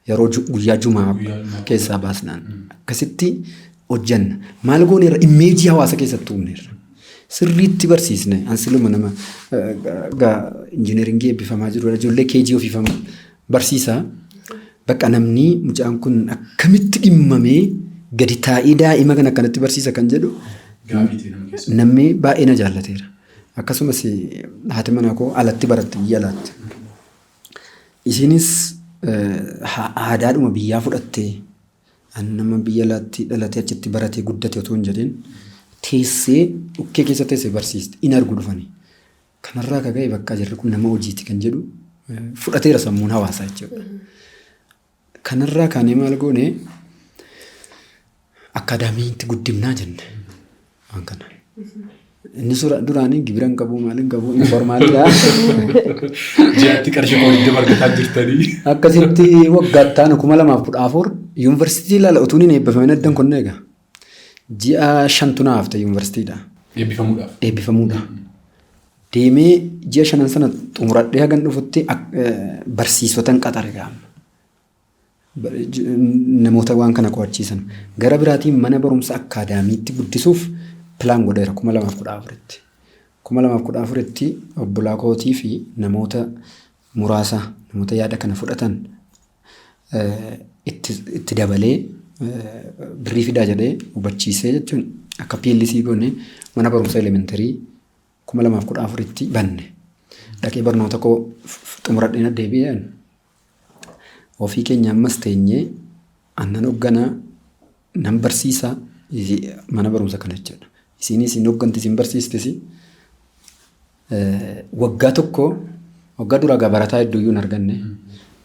yeroo guyyaa jumaa Guyyaa jumaa. keessaa baasnaan akkasitti hojjanna. Maal gooneerra? Imageii hawaasa keessatti uumneerra. Sirriitti barsiisne. Ansiluma nama engineeringii eebbifamaa jiru, ijoollee keejii ofiifama barsiisaa. Bakka namni mucaan kun akkamitti dhimmamee gadi taa'ee daa'ima kana akkanatti barsiisa kan jedhu Gaafii ta'e nama keessa. Namni baay'ee na jaallateera. Akkasumas haati manaa koo alatti baratte, biyya alaatti. Isinis aadaadhuma biyyaa fudhattee nama biyya alaatti dhalatee achitti baratee guddate otoo hin jedhin teessee dhukkee keessa teessee barsiiste in argu dhufanii. Kanarraa akka ga'e bakka jirri kun nama hojiiti kan jedhu fudhateera sammuun hawaasaa jechuudha. Kanarraa kaanee maal goone, akkaadaamiitti guddifnaa jenne waan kana. Inni sura duraanii gibira hin qabu, maal hin qabu, informaliidha. Ji'aatti qarshii 20,000 argataa jirtanii. Akkasitti waggaatti aanu 2014 yuunivarsiitii ilaala utuun hin eebbifamin addan kunne egaa. Ji'a 5tu na hafte yuunivarsiitiidha. Eebbifamuudhaaf. Eebbifamuudha. Deemee ji'a shanan sana xumuradhee hagan dhufutti barsiisotan qaxare gaama. Namoota waan kana qo'achiisan. Gara biraatiin mana barumsa akkaadaamiitti guddisuuf plan godheera 2014tti. 2014tti obbolaa kootii fi namoota muraasa, namoota yaada kana fudhatan itti dabalee birrii fidaa jedhee hubachiisee jechuun akka PLC goone mana barumsa elementary 2014tti banne. Dhaqee barnoota koo xumuradheen addeebi'een ofii keenya ammas teenyee annan hoogganaa nan barsiisaa mana barumsa kana jechuudha. Isinis hin hoogganti, isin barsiistis. Waggaa tokko waggaa duraa gaa barataa hedduu iyyuu hin arganne.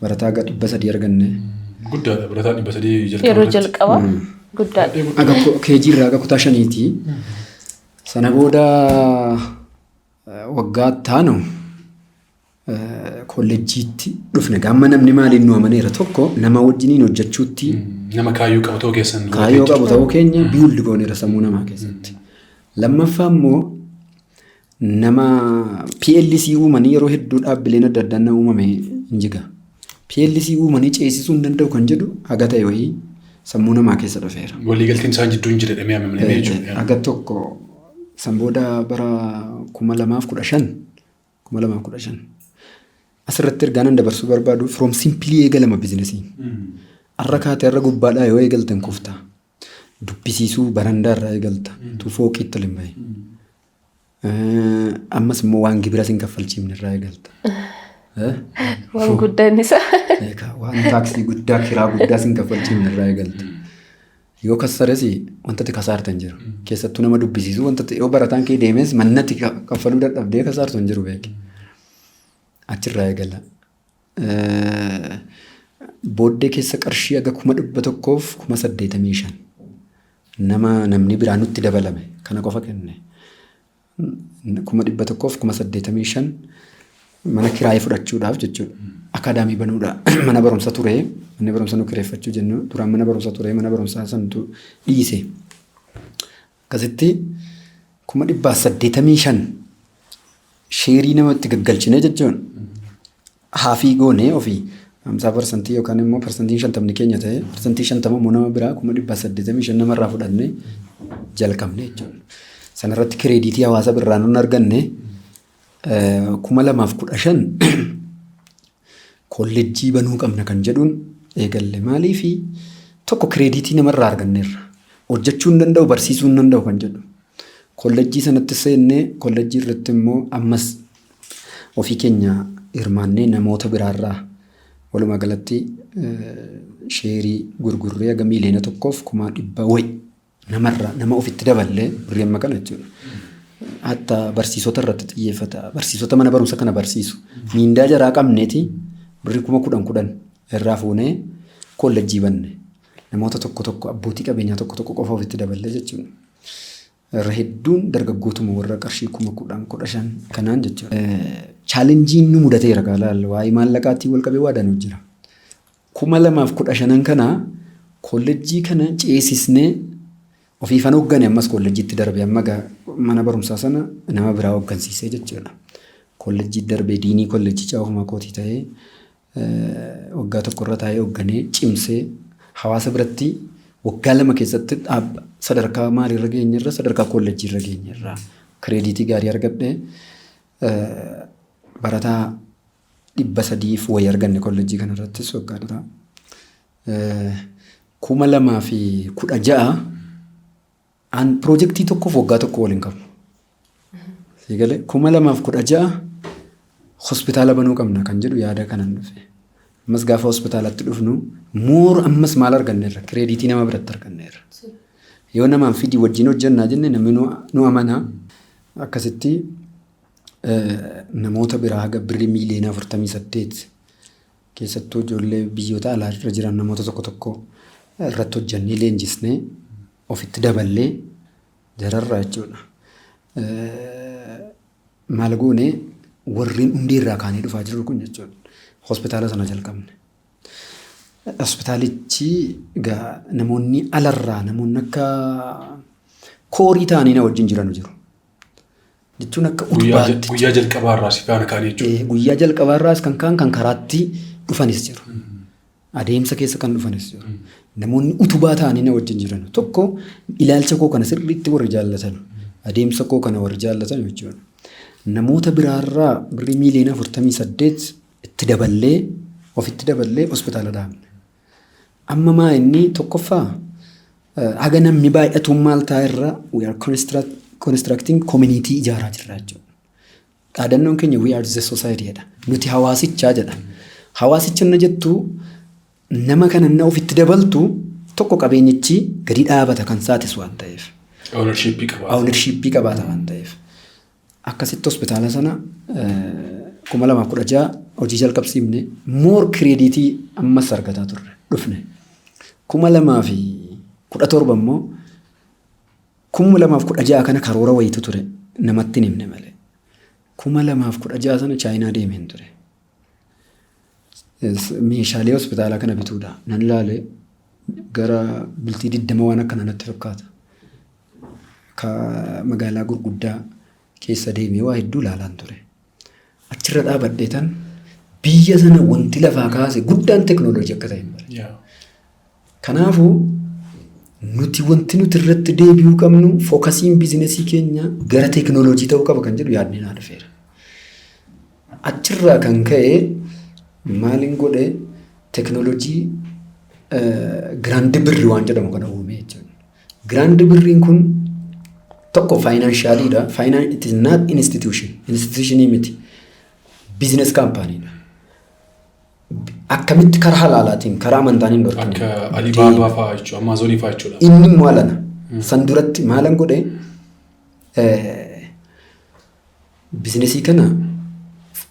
Barataa gaa 300 arganne. Guddaadha barataa 300 jalqaba. Yeroo jalqabaa guddaadha. Aga keejii irraa aga kutaa shaniiti. Sana booda waggaa taanu Kolleejjiitti dhufne. Amma namni maaliin nu amaneera? Tokko, nama wajjiniin hojjechuutti Nama kaayyoo qabu ta'uu keessan. Kaayyoo qabu ta'uu keenya build gooneera sammuu namaa keessatti. Lammaffaa immoo nama PLC uumanii, yeroo hedduu dhaabbileen adda addaa na uumame hin jiga. PLC uumanii ceesisuu hin danda'u kan jedhu haga ta'e wayii sammuu namaa keessa dhufeera. Waliigalteen isaan jidduu hin jira jedhamee amanamee jechuudha. Haga tokko san booda bara 2015, 2015 asirratti ergaa nan dabarsuu barbaadu, from simply eegalama businessiin. Arra kaatee arra gubbaadhaa yoo eegaltan kuftaa. Dubbisiisuu barandaa irraa eegalta. Tu fooqiitti ol hin bahin. Ammas immoo waan gibira sin kaffalchiifne irraa eegalta. Waan guddaan isa. Waan taaksii guddaa, kiraa guddaa sin kaffalchiifne irraa eegalta. Yoo kassares wanta ati kasaarta hin jiru. Keessattuu nama dubbisiisuu wanta yoo barataan kee deemes mannatti kaffaluu dadhabdee kasaartu hin jiru, beeki. Achirraa eegala. Booddee keessa qarshii haga 185,000 nama namni biraa nutti dabalame kana qofa kenne. 185,000 mana kiraayii fudhachuudhaaf jechuudha. Akaadaamii banuudha. Mana barumsa ture. Manni barumsa nu kireeffachuu jennu duraan mana barumsa ture, mana barumsaa santu dhiise. Akkasitti 185,000 sheerii namatti gaggalchine jechuun haafii goonee ofii 50% yookaan immoo 50% keenya ta'e, 50% immoo nama biraa 185,000 namarraa fudhannee jalqabne jechuudha. Sanarratti creditii hawaasa birraa nun arganne. 2015 kolleejjii banuu qabna kan jedhuun eegalle. Maaliifi? Tokko, creditii namarraa arganneerra. Hojjechuu hin danda'u, barsiisuu hin danda'u kan jedhu. Kolleejjii sanatti seennee, kolleejjii irratti immoo ammas ofii keenya hirmaannee namoota biraarraa walumaa galatti sheerii gurgurree haga 1,100,000 wayi namarraa nama ofitti daballee birrii amma kana jechuudha. Hatta barsiisota irratti xiyyeeffata. Barsiisota mana barumsa kana barsiisu. Miindaa jaraa qabneeti birrii 10,000 10,000 irraa fuunee kolleejjii banne. Namoota tokko tokko, abbootii qabeenyaa tokko tokko qofa ofitti daballee jechuudha. Irra hedduun dargaggootuma warra qarshii 10,000 15 kanaan jechuudha. Challengeiin nu mudateera kaalaal, waa'ee maallaqaatiin wal qabee waa danuu jira. 2015n kana kolleejjii kana ceesisnee ofiifan hooggane, ammas kolleejjiitti darbe, amma mana barumsaa sana nama biraa hooggansiisee jechuudha. Kolleejjii darbee deanii kolleejjichaa ofuma kootii ta'ee waggaa tokko irra taa'ee hoogganee cimsee hawaasa biratti waggaa 2 keessatti sadarkaa maaliirra geenyerra? Sadarkaa kolleejjiirra geenyerra. Creditii gaarii argadhee barataa 300f wayii arganne kolleejjii kanarrattis waggaa dura. 2016 an piroojeektii tokkoof waggaa tokko waliin qabu. Siigalee 2016 hospitaala banuu qabna kan jedhu yaada kanan dhufe. Ammas gaafa hospitaalatti dhufnu more ammas maal arganneerra? Creditii nama biratti arganneerra. Yoo namaan fidii wajjin hojjannaa jenne namni nu amanaa. Akkasitti namoota biraa haga birrii 48 miiliyoona keessattuu ijoollee biyyoota alaa irra jiran namoota tokko tokko irratti hojjannee leenjisnee ofitti daballee jararraa jechuudha. Maal goone? Warreen hundee irraa kaanii dhufaa jiru kun jechuudha. Hospitaala sana jalqabne. Hospitaalichi egaa namoonni alarraa, namoonni akka coreii ta'anii na wajjin jiranu jiru. Jechuun akka utubaatti. Guyyaa jalqabaarraa si faana ka'anii jechuudha. Guyyaa jalqabaarraas kan ka'an, kan karaatti dhufanis jiru. Adeemsa keessa kan dhufanis jiru. Namoonni utubaa ta'anii na wajjin jiran. Tokko, ilaalcha koo kana sirriitti warri jaallatan. Adeemsa koo kana warri jaallatan jechuudha. Namoota biraarraa birrii 48 miiliyoona itti daballee, ofitti daballee hospitaala dhaabne. Amma maa inni tokkoffaa haga namni baay'atuun maal ta'a irra, we are constructing community ijaaraa jirra jechuudha. Dhaadannoon keenya "We are the society" jedha. Nuti hawaasichaa jedha. Hawaasicha na jettu nama kana na ofitti dabaltu tokko qabeenyichi gadi dhaabata kan saatis waan ta'eef. Ownershipii qabaata. Ownershipii qabaata waan ta'eef. Akkasitti hospitaala sana 2016 hojii jalqabsiifne, more creditii ammas argataa turre dhufne. 2017 immoo, 2016 kana karoora wayiitu ture, namatti hin himne malee. 2016 sana Chaayinaa deemeen ture. Meeshaalee hospitaalaa kana bituudha. Nan ilaale, gara bultii 20 waan akkana natti fakkaata. Ka magaalaa gurguddaa keessa deemee waa hedduu ilaalaan ture. Achirra dhaabadhee tan biyya sana wanti lafaa kaase guddaan teknooloojii akka ta'e hin bare. Kanaafuu nuti wanti nuti irratti deebi'uu qabnu, focusiin businessii keenya gara teknooloojii ta'uu qaba kan jedhu yaadni naa dhufeera. Achirraa kan ka'e maaliin godhe? Teknooloojii Grand Birri waan jedhamu kana uume jechuudha. Grand Birriin kun tokko financialiidha. It is not institution. Institutionii miti. Business companydha. Akkamitti karaa halaalaatiin, karaa amantaan hin dhorkine. Akka Alibaabaa fa'aa jechuudha. Amaazonii fa'aa jechuudha. Inni immoo alana. San duratti maalan godhe? Businessii kana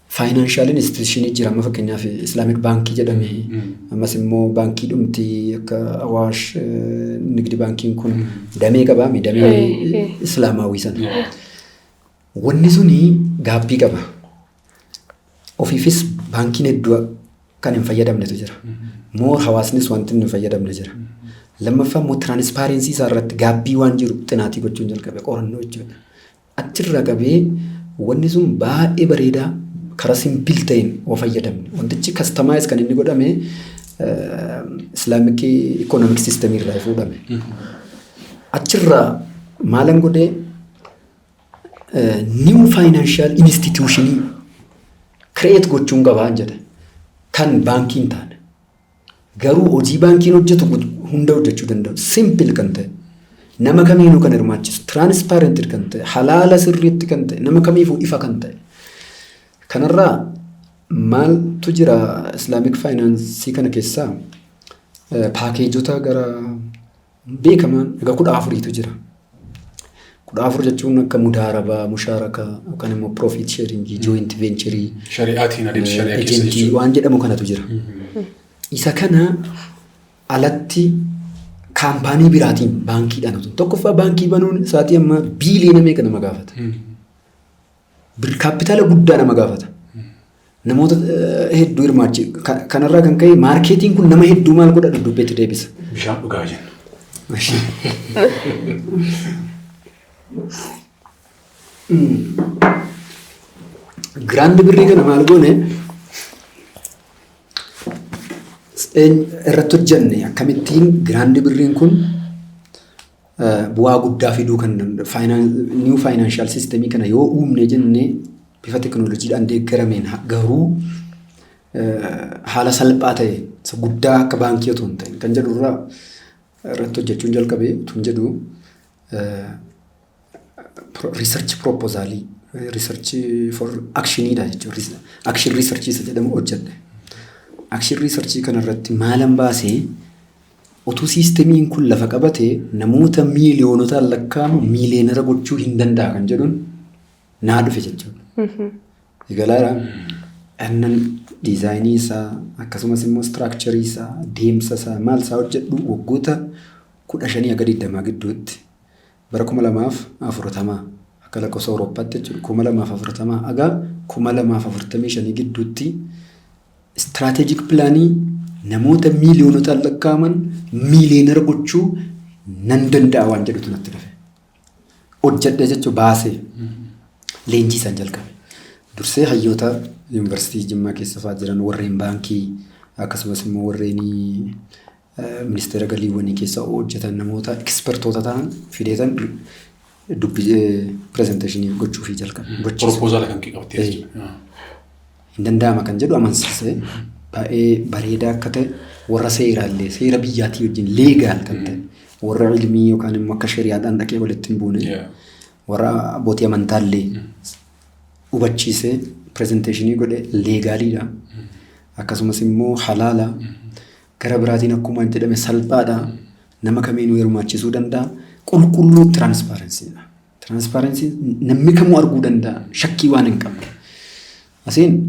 financial institutionii jira. Amma fakkeenyaaf Islamic baankii jedhame, ammas immoo baankii dhumti akka Awaash, Nigdi baankiin kun damee qabaa, damee islaamaawii sana. Wanni suni gaabbii qaba. Ofiifis baankiin hedduu kan hin fayyadamnetu jira. Moo hawaasnis wanti hin fayyadamne jira. Lammaffaa immoo transparency isaa irratti gaabbii waan jiru xinaatii gochuun jalqabe, qorannoo jechuudha. Achirraa qabee wanni sun baay'ee bareedaa, karaa simple ta'een oo fayyadamne. Wantichi customize kan inni godhame Islamic economic systemii irraa fuudhame. Achirraa maalan godhee? New financial institutionii create gochuun qabaan jedhe, kan baankii hin taane. Garuu hojii baankiin hojjetu hunda hojjechuu danda'u. Simple kan ta'e. Nama kamiinuu kan hirmaachisu. Transparent kan ta'e. Halaala sirriitti kan ta'e. Nama kamiifuu ifa kan ta'e. Kanarraa maaltu jira? Islamic financeii kana keessaa packageota gara beekamaan egaa 14tu jira. 14 jechuun akka mudaarabaa, mushaarakaa yookaan immoo profit sharingii, joint ventureii, Shari'aatiin adeemsa shari'aa keessa agentii jechuudha. waan jedhamu kanatu jira. Isa kana alatti company biraatiin baankiidhaan otoo, tokkoffaa baankii banuun isaatii amma biiliyoona meeqa nama gaafata. Kaapitaala guddaa nama gaafata. Namoota hedduu hirmaachi. Kanarraa kan ka'e marketiin kun nama hedduu maal godha, dudduubbeetti deebisa. Bishaan dhugaa jenna. Grand Birrii kana maal goone? Irratti hojjenne, akkamittiin Grand Birriin kun bu'aa guddaa fiduu kan danda'u new financial systemii kana yoo uumne jenne, bifa teknooloojiidhaan deeggarameen, garuu haala salphaa ta'e, isa guddaa akka baankii otoo hin ta'in kan jedhu irraa irratti hojjechuun jalqabe. Tun jedhu research proposalii, research for actioniidha jechuudha. Action research isa jedhamu hojjedhe. Action research kanarratti maalan baasee? Utuu systemiin kun lafa qabate namoota miiliyoonotaan lakkaa'amu millionaire gochuu hin danda'a kan jedhuun naa dhufe jechuudha. Egalaadha. Annan designii isaa, akkasumas immoo structureii isaa, deemsa isaa, maal isaa hojjedhu, waggoota 15 haga 20 gidduutti, bara 2040 akka lakkoofsa Awurooppaatti jechuudha, 2040 haga 2045 gidduutti strategic planii namoota miiliyoonotaan lakkaa'aman millionaire gochuu nan danda'a waan jedhutu natti dhufe. Hojjedhe jechuun baasee leenjii isaan jalqabe. Dursee hayyoota yuunivarsiitii Jimmaa keessa fa'aa jiran, warreen baankii, akkasumas immoo warreen ministeera galiiwwanii keessa hojjetan, namoota expertoota ta'an fideetan dubbii presentationii gochuufii jalqabe. Proposala kan kee qabattee jechuudha. Hin danda'ama kan jedhu amansiisee, baay'ee bareedaa akka ta'e, warra seeraallee seera biyyaatii wajjin legal kan ta'e, warra ilmii yookaan immoo akka shari'aadhaan dhaqee walitti hin buune, warra abbootii amantaallee hubachiisee presentationii godhe, legaliidha. Akkasumas immoo halaala. Gara biraatiin akkuma jedhame salphaadha. Nama kamiinuu hirmaachisuu danda'a. Qulqulluu transparencydha. Transparency namni kamuu arguu danda'a. Shakkii waan hin qabne. Asiin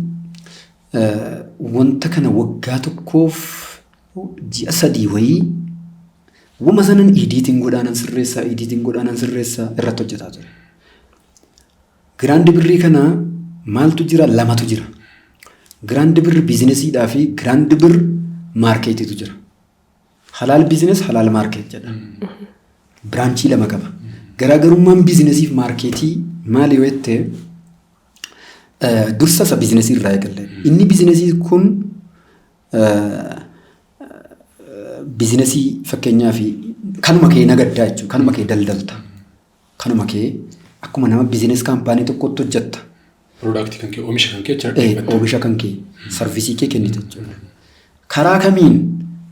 wanta kana waggaa tokkoof ji'a 3 wayii wama sanan editing godhaanan sirreessaa, editing godhaanan sirreessaa irratti hojjetaa ture. Grand Birrii kana maaltu jira? Lamatu jira. Grand Birr businessiidhaa fi Grand Birr marketiitu jira. Halaal business, halaal market jedha. Branchii lama qaba. Garaagarummaan businessii fi marketii maali yoo jettee, dursa isa businessii irraa eegalle. Inni businessii kun businessii fakkeenyaaf kanuma kee nagaddaa jechuudha. Kanuma kee daldalta. Kanuma kee akkuma nama business company tokkotti hojjetta. Productii kan kee, oomisha kan kee achirra dhiyeeffatta. Oomisha kan kee, serviceii kee kennita jechuudha. Karaa kamiin?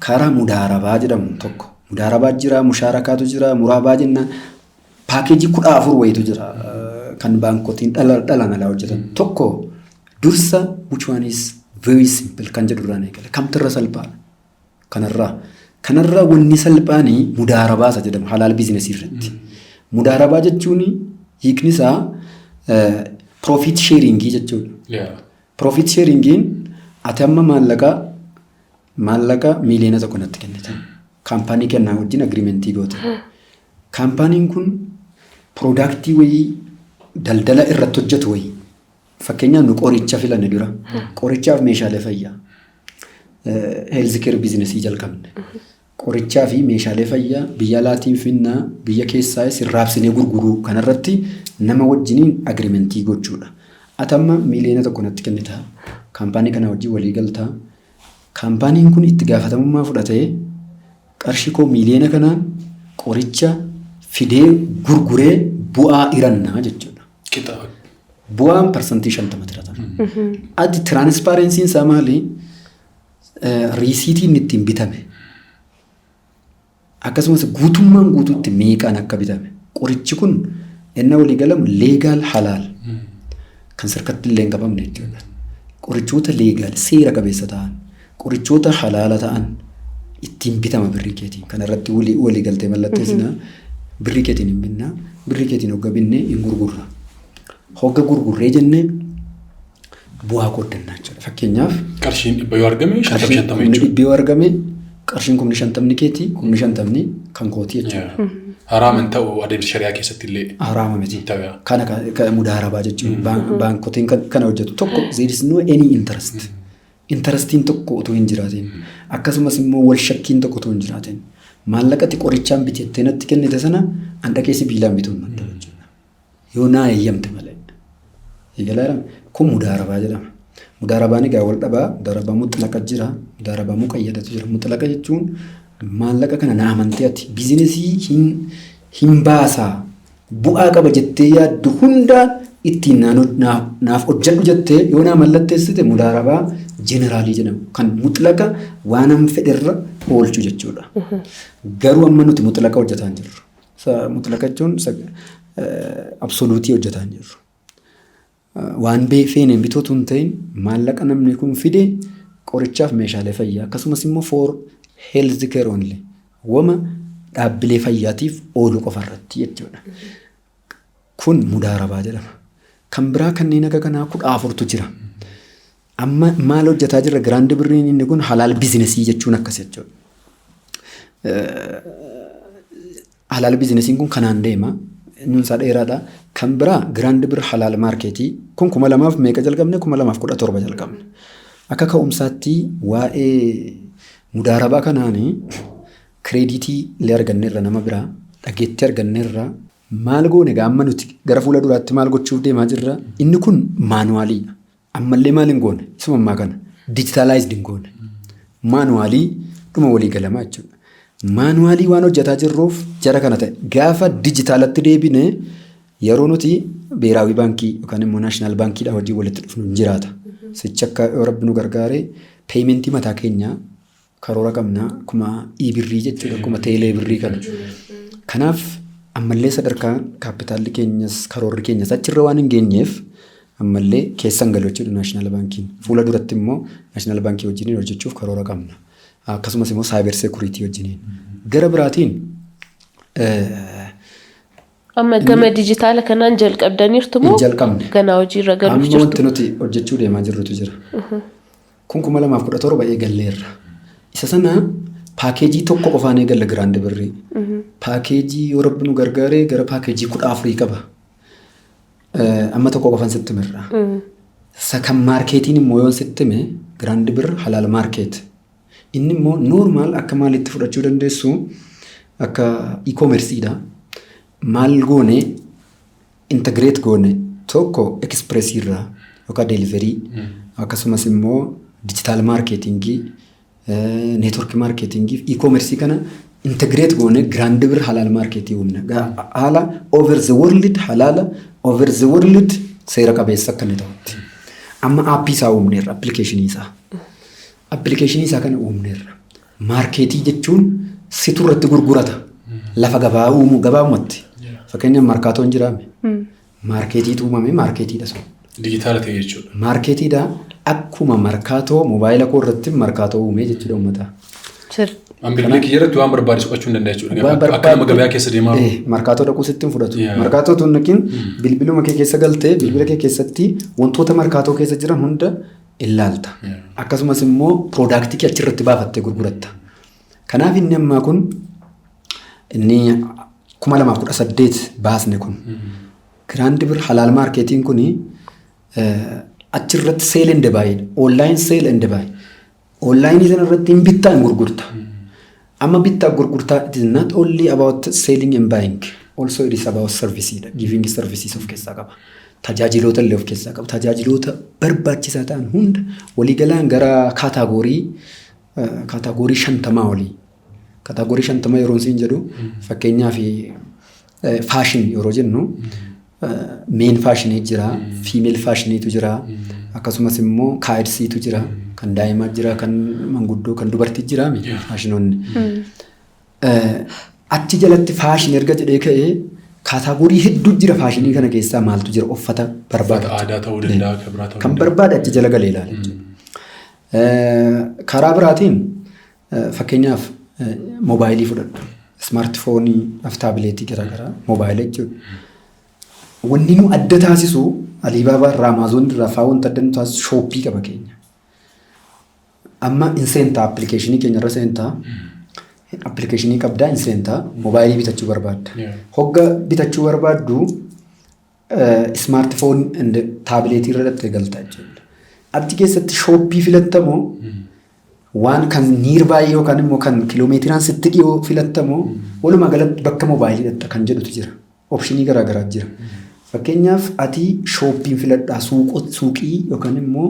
Karaa mudaarabaa jedhamu tokko. Mudaarabaa jira, mushaarakaatu jira, muraabaa jenna. Packageii 14 wayitu jira kan baankotiin dhalaan alaa hojjetan. Tokko dursa "which one is very simple" kan jedhu irraan eegale. Kamtu irra salphaadha? Kanarraa. Kanarraa wanni salphaanii mudaarabaa isa jedhamu halaal businessii irratti. Mudaarabaa jechuun hiikni isaa profit sharingii jechuudha. Profit sharingiin ati amma maallaqa 1 miiliyoona natti kennita. Companyii kennaa wajjin agreementii goote. Companyiin kun productii wayii daldala irratti hojjetu wayii. Fakkeenyaaf nu qoricha filanne dura. Qorichaaf meeshaalee fayyaa. Health care businessii jalqabne. Qorichaa fi meeshaalee fayyaa biyya alaatiin finnaa, biyya keessaas raabsinee gurguruu kanarratti nama wajjiniin agreementii gochuudha. Ati amma 1 miiliyoona natti kennita. Companyii kana wajjin walii galtaa. Companyiin kun itti gaafatamummaa fudhatee qarshii koo miiliyoona kanaan qoricha fidee gurguree bu'aa hirannaa jechuudha. Qixa. Bu'aan 50% tiratama. Ati transparencyiin isaa maali? Receiptiin ittiin bitame. Akkasumas guutummaan guutuutti meeqaan akka bitame. Qorichi kun inni walii galamu legal, halaal kan sirkatti illee hin qabamne jechuudha. Qorichoota legal, seera qabeessa ta'an, qorichoota halaala ta'an ittiin bitama birrii keetiin. Kana irratti walii galtee mallatteessinaa, birrii keetiin hin binnaa, birrii keetiin hogga binnee hin gurgurra. Hogga gurgurree jennee bu'aa qooddannaa jechuudha. Fakkeenyaaf Qarshiin 100 yoo argame 50 qarshiin 50 kumni jechuudha. 100 yoo argame, qarshiin 50,000 keetii, 50,000 kan kootii jechuudha. Haraama hin ta'u adeemsa shari'aa keessatti illee. Haraama miti. Ta'u. Kana mudaarabaa jechuun baankotiin kana hojjetu tokko, there is no any interest. Interestiin tokko utuu hin jiraatin, akkasumas immoo wal shakkiin tokko utuu hin jiraatin, maallaqati qorichaan bitettee natti kennite sana an dhaqee sibiilaan bituu hin danda'u jechuudha. Yoo naa eeyyamte malee. Eegalaa kun mudaarabaa jedhama. Mudaarabaan egaa wal dhabaa, mudaarabaa mutlaqa jira, mudaarabaa muqayyadatu jira. Mutlaqa jechuun maallaqa kana na amantee ati businessii hin baasaa, bu'aa qaba jettee yaaddu hundaan ittiin naaf hojjedhu jettee yoo naa mallatteessite, mudaarabaa generalii jedhamu kan mutlaqa waan fedherra oolchu jechuudha. Garuu amma nuti mutlaqa hojjetaa hin jirru. Mutlaqa jechuun absoluteii hojjetaa hin jirru. Waan feeneen bitootu hin ta'in, maallaqa namni kun fide qorichaaf meeshaalee fayyaa, akkasumas immoo for health care only, wama dhaabbilee fayyaatiif oolu qofa irratti jechuudha. Kun mudaarabaa jedhama. Kan biraa kanneen akka kanaa 14tu jira. Amma maal hojjetaa jirra? Grand Birriin inni kun halaal businessii jechuun akkas jechuudha. Halaal businessiin kun kanaan deema. Inni isaa dheeraadha. Kan biraa Grand Birr halaal marketii kun kuma lamaaf meeqa jalqabne? 2017 jalqabne. Akka ka'umsaatti waa'ee mudaarabaa kanaanii creditii illee arganneerra, nama biraa dhageettii arganneerra. Maal goone egaa? Amma nuti gara fuula duraatti maal gochuuf deemaa jirra? Inni kun manualiidha. Ammallee maal hin goone? Isuma ammaa kana digitalized hin goone. Manualii dhuma walii galamaa jechuudha. Manualii waan hojjetaa jirruuf jara kana ta'e gaafa digitalatti deebine, yeroo nuti beeraawii baankii yookaan immoo national baankiidhaa hojii walitti dhufnu hin jiraata. Sichi akka yoo rabbi nu gargaare paymentii mataa keenyaa karoora qabnaa, akkuma e-birrii jechuudha, akkuma teelee birrii kana. Kanaaf ammallee sadarkaa capitalli keenyas karoorri keenyas achirra waan hin geenyeef ammallee keessan galu jechuudha national baankiin. Fuula duratti immoo national baankii wajjiniin hojjechuuf karoora qabna. Akkasumas immoo cyber security wajjiniin. Gara biraatiin Amma gama dijitaala kanaan jalqabdaniirtu moo? Hin jalqabne. Ganaa hojiirra galuuf Amma jirtu? wanti nuti hojjechuu deemaa jirrutu jira. Kun 2017 eegalleerra. Isa sana packageii tokko qofaan eegalla Grand Birrii. Packageii yoo rabbi nu gargaaree gara packageii 14 qaba. Amma tokko qofaan sitti mirra. Isa kan marketiin immoo yoon sitti hime, Grand Birr Halaal Market. Inni immoo normal akka maalitti fudhachuu dandeessu, akka e-commerceedha. Maal goone? Integrate goone. Tokko expressii irraa yookaan delivery, akkasumas immoo digital marketingii, network marketingii fi e-commerce kana integrate goone Grand Bir Halaal Marketii uumne. Haala over the world halaala, over the world seera qabeessa akka inni ta'utti. Amma appii isaa uumneerra, applicationii isaa. Applicationii isaa kana uumneerra. Marketii jechuun situ irratti gurgurata. Lafa gabaa uumuu gabaabumatti. Fakkeenyaaf Markaatoon jiraame. Marketiitu uumame, marketiidha sun. Dijitaala ta'e jechuudha. Marketiidha, akkuma Markaatoo moobaayila koo irratti Markaatoo uumee jechuudha uummata. An bilbila kiyya irratti waan barbaade soqachuu hin danda'a jechuudha. Akka nama gabayaa keessa deemaa jiru. Markaatoo dhaquu sitti hin fudhatu. Markaatoo tun nakin bilbiluma kee keessa galtee bilbila kee keessatti wantoota Markaatoo keessa jiran hunda ilaalta. Akkasumas immoo productii kee achirratti baafattee gurguratta. Kanaaf inni ammaa kun, inni 2018 baasne kun, Grand Bir Halaal Marketiin kuni achirratti sell and buy, online sell and buy. Onlineii sana irratti hin bittaa, hin gurgurta. Amma bittaa gurgurtaa, it is not only about selling and buying, also it is about service dha. Giving services of keessaa qaba. Tajaajiloota illee of keessaa qaba. Tajaajiloota barbaachisaa ta'an hunda waliigalaan gara category 50 olii. Category 50 yeroo siin jedhu, fakkeenyaaf fashion yeroo jennu men fashionii jira, female fashioniitu jira, akkasumas immoo kidsiitu jira, kan daa'imaa jira, kan manguddoo, kan dubartii jira fashionoonni. Achi jalatti fashion erga jedhee ka'ee category hedduu jira. Fashionii kana keessaa maaltu jira? Uffata barbaadu. Aadaa ta'uu danda'a, kan biraa ta'uu Kan barbaade achi jala galee ilaala jechuudha. Karaa biraatiin fakkeenyaaf moobaayilii fudhadhu. Smartphoneii fi tabletii garaagaraa moobaayilii jechuudha. Wanni nu adda taasisu Alibaabaa irraa, Amaazon irraa fa'aa wanta adda nu taasisu shopii qaba keenya. Amma in seentaa, applicationii keenya irra seentaa, applicationii qabdaa, in seentaa, moobaayilii bitachuu barbaadda. Hogga bitachuu barbaaddu smartphone tabletii irra dhattee galta jechuudha. Achi keessatti shopii filattamoo, waan kan nearby yookaan immoo kan kiloomeetiraan sitti dhiyoo filattamoo, walumaa galatti bakka moobaayilii dhatta kan jedhutu jira. Optionii garaagaraa jira. Fakkeenyaaf ati shopiin filadhaa, suuqii yookaan immoo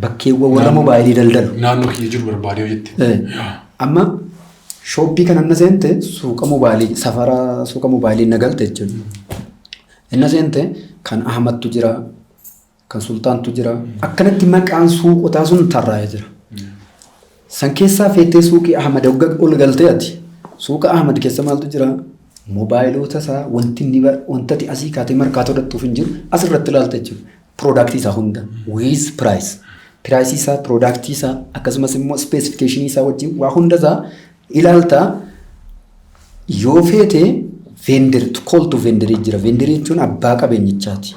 bakkeewwan warra moobaayilii daldalu. Naannoo kiyya jiru barbaadee hojjette. Amma shopii kana na seente, suuqa moobaayilii, safara suuqa moobaayilii na galte jechuudha. Inna seente kan Ahmadtu jira, kan Sultaantu jira. Akkanatti maqaan suuqotaa sun tarraa'ee jira. San keessaa feetee suuqii Ahmad hogga ol galtee ati suuqa Ahmad keessa maaltu jira? Moobaayiloota isaa, wanti inni wanta ati asii kaatee Markaatoo dhattuuf hin jiru asirratti ilaalta jechuudha. Productii isaa hunda with price. Priceii isaa, productii isaa, akkasumas immoo specificationii isaa wajjin waa hunda isaa ilaalta. Yoo feete vendor, call to vendorii jira. Vendorii jechuun abbaa qabeenyichaati.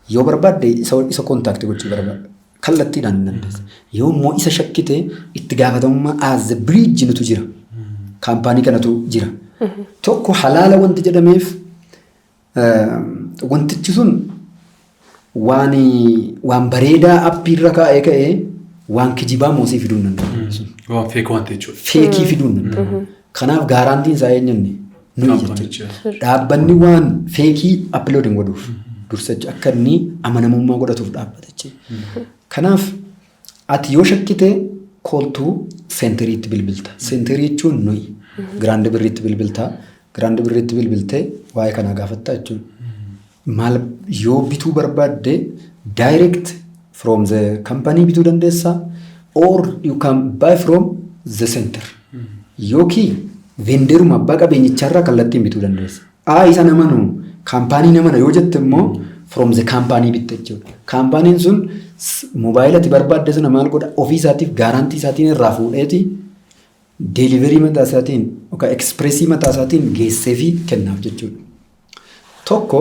Yoo barbaadde isa contactii gochuu barbaadde kallattiidhaan hin dandeessa. Yoo immoo isa shakkite itti gaafatamummaa as the bridge nutu jira. Companyii kanatu jira. Tokko halaala wanti jedhameef wantichi sun waan bareedaa appii irra kaa'ee ka'ee waan kijibaa moosii fiduu hin danda'u. Waan fake waan ta'e jechuudha. Fakeii fiduu hin danda'u. Kanaaf guaranteein isaa eenyunni nuyi jechuudha. Dhaabbanni waan fakeii upload hin godhuuf dursa akka inni amanamummaa godhatuuf dhaabbata jechuudha. Kanaaf ati yoo shakkite call to centeriitti bilbilta. Centerii jechuun nuyi Grand Birriitti bilbilta. Grand Birriitti bilbiltee waa'ee kanaa gaafatta jechuudha. Maal yoo bituu barbaadde direct from the company bituu dandeessa or you can buy from the center. Yookiin vendoruma abbaa qabeenyicharraa kallattiin bituu dandeessa. Aa, isa namanu, companyii namana yoo jette immoo from the company bitta jechuudha. Companyiin sun moobaayila ati barbaadde sana maal godha? Ofii isaatiif guarantee isaatiin irraa fuudheeti delivery mataa isaatiin yookaan expressii mataa isaatiin geessee fi kennaaf jechuudha. Tokko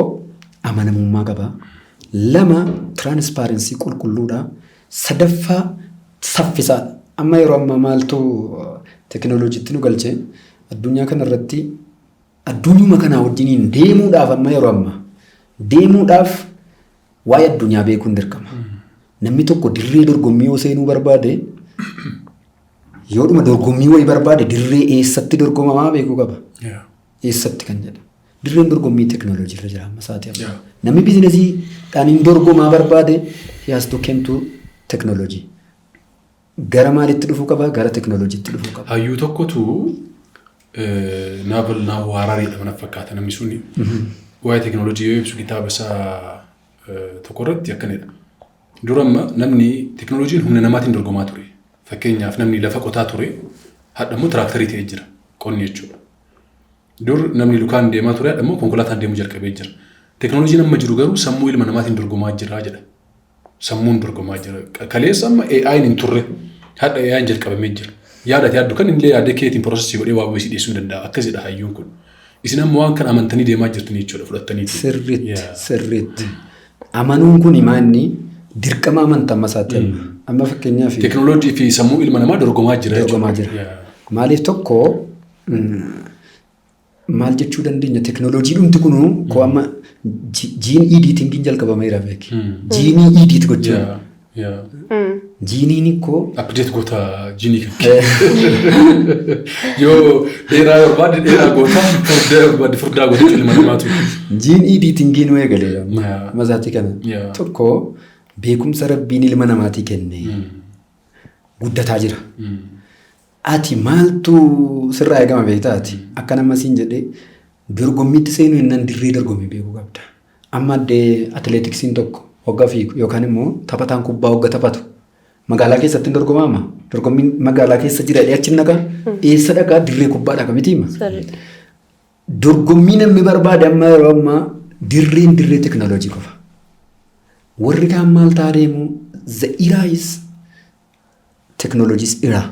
amanamummaa qaba. Lama transparency, qulqulluudha. Sadaffaa saffisaadha. Amma yeroo ammaa maaltu teekinooloojiitti nu galchee? Addunyaa kanarratti addunyuma kanaa wajjiniin deemuudhaaf, amma yeroo ammaa deemuudhaaf waa'ee addunyaa beekuun dirqama. Namni tokko dirree dorgommii yoo seenuu barbaade, yoodhuma dorgommii wayii barbaade, dirree eessatti dorgomamaa beekuu qaba. Eessatti kan jedhu. Dirreen dorgommii teknooloojii irra jira amma sa'aatii amma. Namni biizinesiidhaan hin dorgomaa barbaade, he has to came to technology. Gara maalitti dhufuu qaba? Gara teknooloojiitti dhufuu qaba. Hayyuu tokkotu, Yuval Noah Harariidha mana fakkaata namni suni. Waa'ee teknooloojii yoo ibsu kitaaba isaa tokko irratti akkanidha. Dura amma namni teknooloojiin humna namaatiin dorgomaa ture. Fakkeenyaaf, namni lafa qotaa ture, hadha immoo tiraaktarii ta'ee jira qonni jechuudha. Dur namni lukaan deemaa ture, hadha immoo konkolaataan deemuu jalqabee jira. Teknooloojiin amma jiru garuu sammuu ilma namaatiin dorgomaa jira jedha. Sammuun dorgomaa jira. Kaleessa amma AI'n hin turre, hadha AI'n jalqabamee jira. Yaada ati yaaddu kan illee yaadee keetiin process godhee waa wayii dhiyeessuu ni danda'a. Akkasidha hayyuun kun. Isin amma waan kana amantanii deemaa jirtan jechuudha fudhattaniiti. Sirriitti, sirriitti. Amanuun kun maanni dirqama amantaa amma isaatti amma. Amma fakkeenyaaf Teknooloojii fi sammuu ilma namaa dorgomaa jira jechuudha. Dorgomaa jira. Maaliif, tokko maal jechuu dandeenya, teknooloojii dhumti kunuu koo amma gene editingiin jalqabameera beeki. Gene edit gochuun. Geneiin koo Update goota gene kan kee. Yoo dheeraa barbaadde dheeraa goota, furdaa barbaadde furdaa goota ilma namaatu. Gene editingiin nu eegaleera amma isaatii kana. Tokko, beekumsa Rabbiin ilma namaatii kenne guddataa jira. Ati maaltu sirraa eegama beektaa ati? Akka nama siin jedhee dorgommiitti seenuu jennaan dirree dorgommii beekuu qabda. Amma addee atileetiksiin tokko hogga fiigu yookaan immoo taphataan kubbaa hogga taphatu magaalaa keessatti hin dorgomaama. Dorgommiin magaalaa keessa jira jedhee achi naqa, eessa dhaqaa? Dirree kubbaa dhaqa mitiima. Dorgommii namni barbaade amma yeroo ammaa dirreen dirree teknooloojii qofa. Warri kaan maal ta'aa deemu? The era is technology's era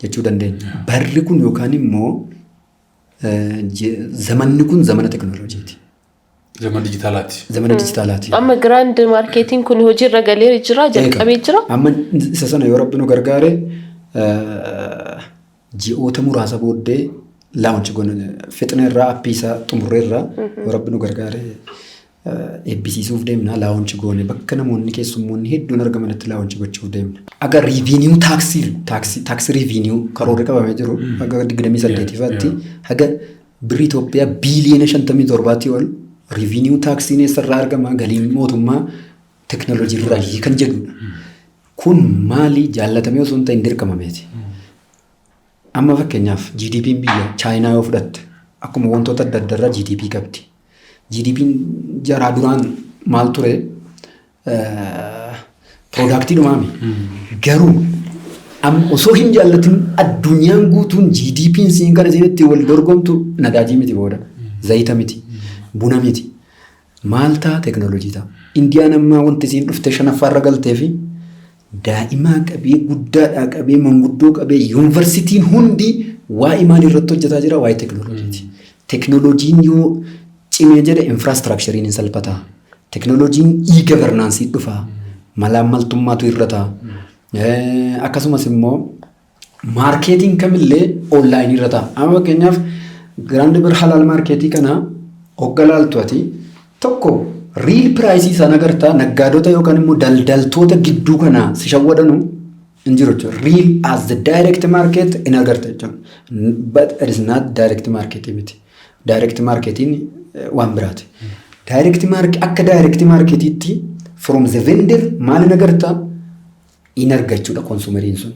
jechuu dandeenya. Barri kun yookaan immoo zamanni kun zamana teknooloojiiti. Zaman dijitaalaati. Zamana dijitaalaati. Amma grand marketiin kun hojiirra galee jira, jalqabee jira. Amma isa sana yoo Rabbi nu gargaare, ji'oota muraasa booddee launch goona. Fixne irraa, app isaa xumurree irraa, yoo Rabbi nu gargaare eebbisiisuuf deemna. Launch goone bakka namoonni keessummoonni hedduun argamanitti launch gochuuf deemna. Aga revenue tax revenue karoorri qabamee jiru haga 28ffaatti haga birrii Itoophiyaa biiliyoona 57tti ol revenue taxiin eessarraa argama, galiin mootummaa teknooloojii irraa kan jedhudha. Kun maali, jaallatamee osoo hin ta'in dirqamameeti. Amma fakkeenyaaf GDP'n biyya Chaayinaa yoo fudhatte, akkuma wantoota adda addaa irraa GDP qabdi. GDP'n jaraa duraan maal ture? Product dhumaami. Garuu amma osoo hin jaallatin addunyaan guutuun GDP'n siin kana isiin itti wal dorgomtu nadaajii miti booda. Zayita miti. Buna miti. Maal ta'a? Teknooloojii ta'a. Indiyaan ammaa wanti isiin dhufte shanaffaarra galtee fi daa'imaa qabee, guddaadhaa qabee, manguddoo qabee, yuunivarsiitiin hundi waa'ee maalii irratti hojjetaa jira? Waa'ee teknooloojiiti. Teknooloojiin yoo cimee jedhe infrastructureiin hin salphata. Teknooloojiin e-governance dhufa. Malaammaltummaatu hir'ata. Akkasumas immoo marketiin kamillee online irra ta'a. Amma fakkeenyaaf Grand Bir Halal Market kana hogga laaltu, ati tokko real price isaan agartaa, naggaadota yookaan immoo daldaltoota gidduu kana si shawwadanu hin jiru jechuudha. Real as the direct market hin agarta jechuudha. But it is not direct market miti. Direct marketiin waan biraati. Direct market, akka direct marketiitti from the vendor maal hin agartaa? In argachuudha consumeriin sun.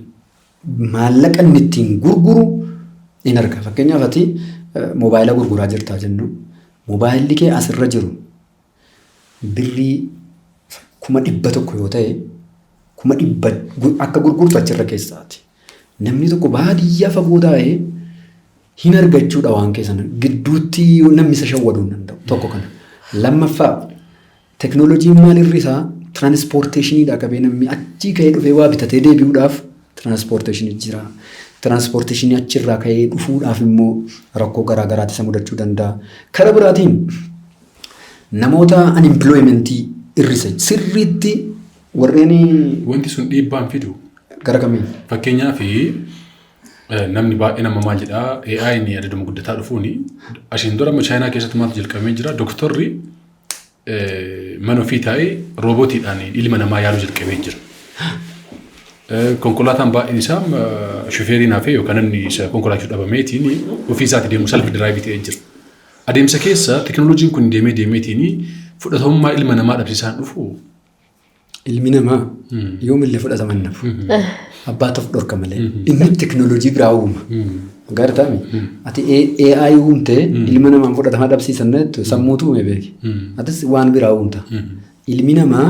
Maallaqa inni ittiin gurguru in arga. Fakkeenyaaf, ati moobaayila gurguraa jirtaa jennu. Moobaayilli kee asirra jiru birrii 100,000 yoo ta'e, 100,000 akka gurgurtu achirra keessaati. Namni tokko baadiyyaa fagoo taa'ee hin argachuudha waan keessan gidduutti namni isa shawwaduu hin danda'u. Tokko kana. Lammaffaa, teknooloojiin maal hir'isaa? Transportationiidha qabee namni achii ka'ee dhufee waa bitatee deebi'uudhaaf transportation jira. Transportation achirraa ka'ee dhufuudhaaf immoo rakkoo garaa garaatti isa mudachuu danda'a. Kara biraatiin namoota unemploymentii hir'isa. Sirriitti warreen Wanti sun dhiibbaan fidu. Gara kamiin? Fakkeenyaaf, namni baay'een amma maal jedhaa, AI ni adaduma guddataa dhufuuni ashiin dura amma Chaayinaa keessatti maaltu jalqabamee jira? Doktorri mana ofii taa'ee roobootiidhaan ilma namaa yaaluu jalqabee jira. Konkolaataan baay'een isaa shufeeriin hafee yookaan namni isa konkolaachuu dhabameetiin ofii isaatii deemu self drive ta'ee jira. Adeemsa keessa teknooloojiin kun deemee deemeetiin fudhatamummaa ilma namaa dhabsiisaan dhufu. Ilmi namaa yoomillee fudhatama hin nafu. Abbaa ta'uuf dhorka malee. Inni teknooloojii biraa uuma. Agartaami? Ati AI uumtee ilma namaan fudhatama dhabsiisan jettu sammuutu uume beeki. Atis waan biraa uumta. Ilmi namaa,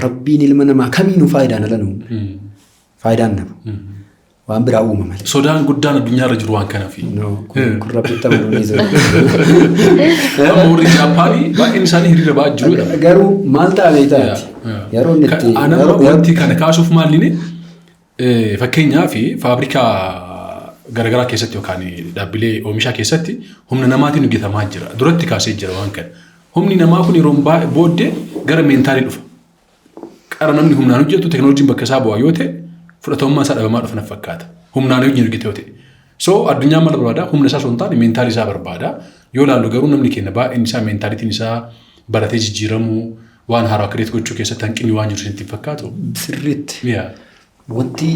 Rabbiin ilma namaa kamiinuu faayidaan ala nu uume. Faayidaan nafu. Waan biraa uuma malee. Sodaan guddaan addunyaarra jiru waan kanaafi. No, kun Rabbitti amanuu ni jiru. Amma warri Jaappaanii baay'een isaanii hiriira ba'aa jiru jedhama. Garuu maal ta'a beektaati? Yeroo inni itti Anamma wanti kana kaasuuf maalini, fakkeenyaaf faabrikaa garaagaraa keessatti yookaan dhaabbilee oomishaa keessatti humna namaatiin hojjetamaa jira. Duratti kaasee jira waan kana. Humni namaa kun yeroo booddee gara mentalii dhufa. Qara namni humnaan hojjetu teknooloojiin bakka isaa bu'aa yoo ta'e, fudhatamummaa isaa dhabamaa dhufa natti fakkaata. Humnaan hojii hojjete yoo ta'e. So addunyaan maal barbaada? Humna isaa osoo hin taane mentalii isaa barbaada. Yoo ilaallu garuu namni keenya baay'een isaa mentalityn isaa baratee jijjiiramuu, waan haaraa create gochuu keessatti hanqinni waan jiru isinitti hin fakkaatu? Sirriitti. Wanti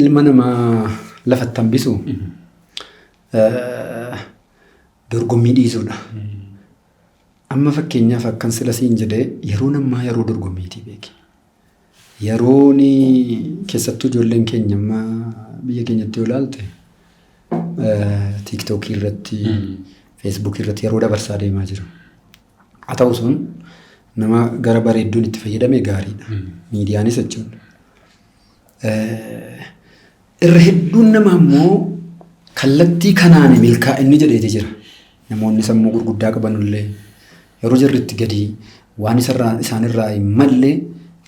ilma namaa lafatti hambisu dorgommii dhiisuudha. Amma fakkeenyaaf akkan sila siin jedhee, yeroon ammaa yeroo dorgommiitii beeki. Yeroon keessattuu ijoolleen keenya amma biyya keenyatti yoo ilaalte, TikTokii irratti, Facebookii irratti yeroo dabarsaa deemaa jiru. Haa ta'u, sun nama gara bareedduun itti fayyadame gaariidha. Miidiyaanis jechuudha. Irra hedduun namaa immoo kallattii kanaan milkaa'inni jedheeti jira. Namoonni sammuu gurguddaa qabanullee yeroo jarri itti gadi waan isarraa isaanirraa hin malle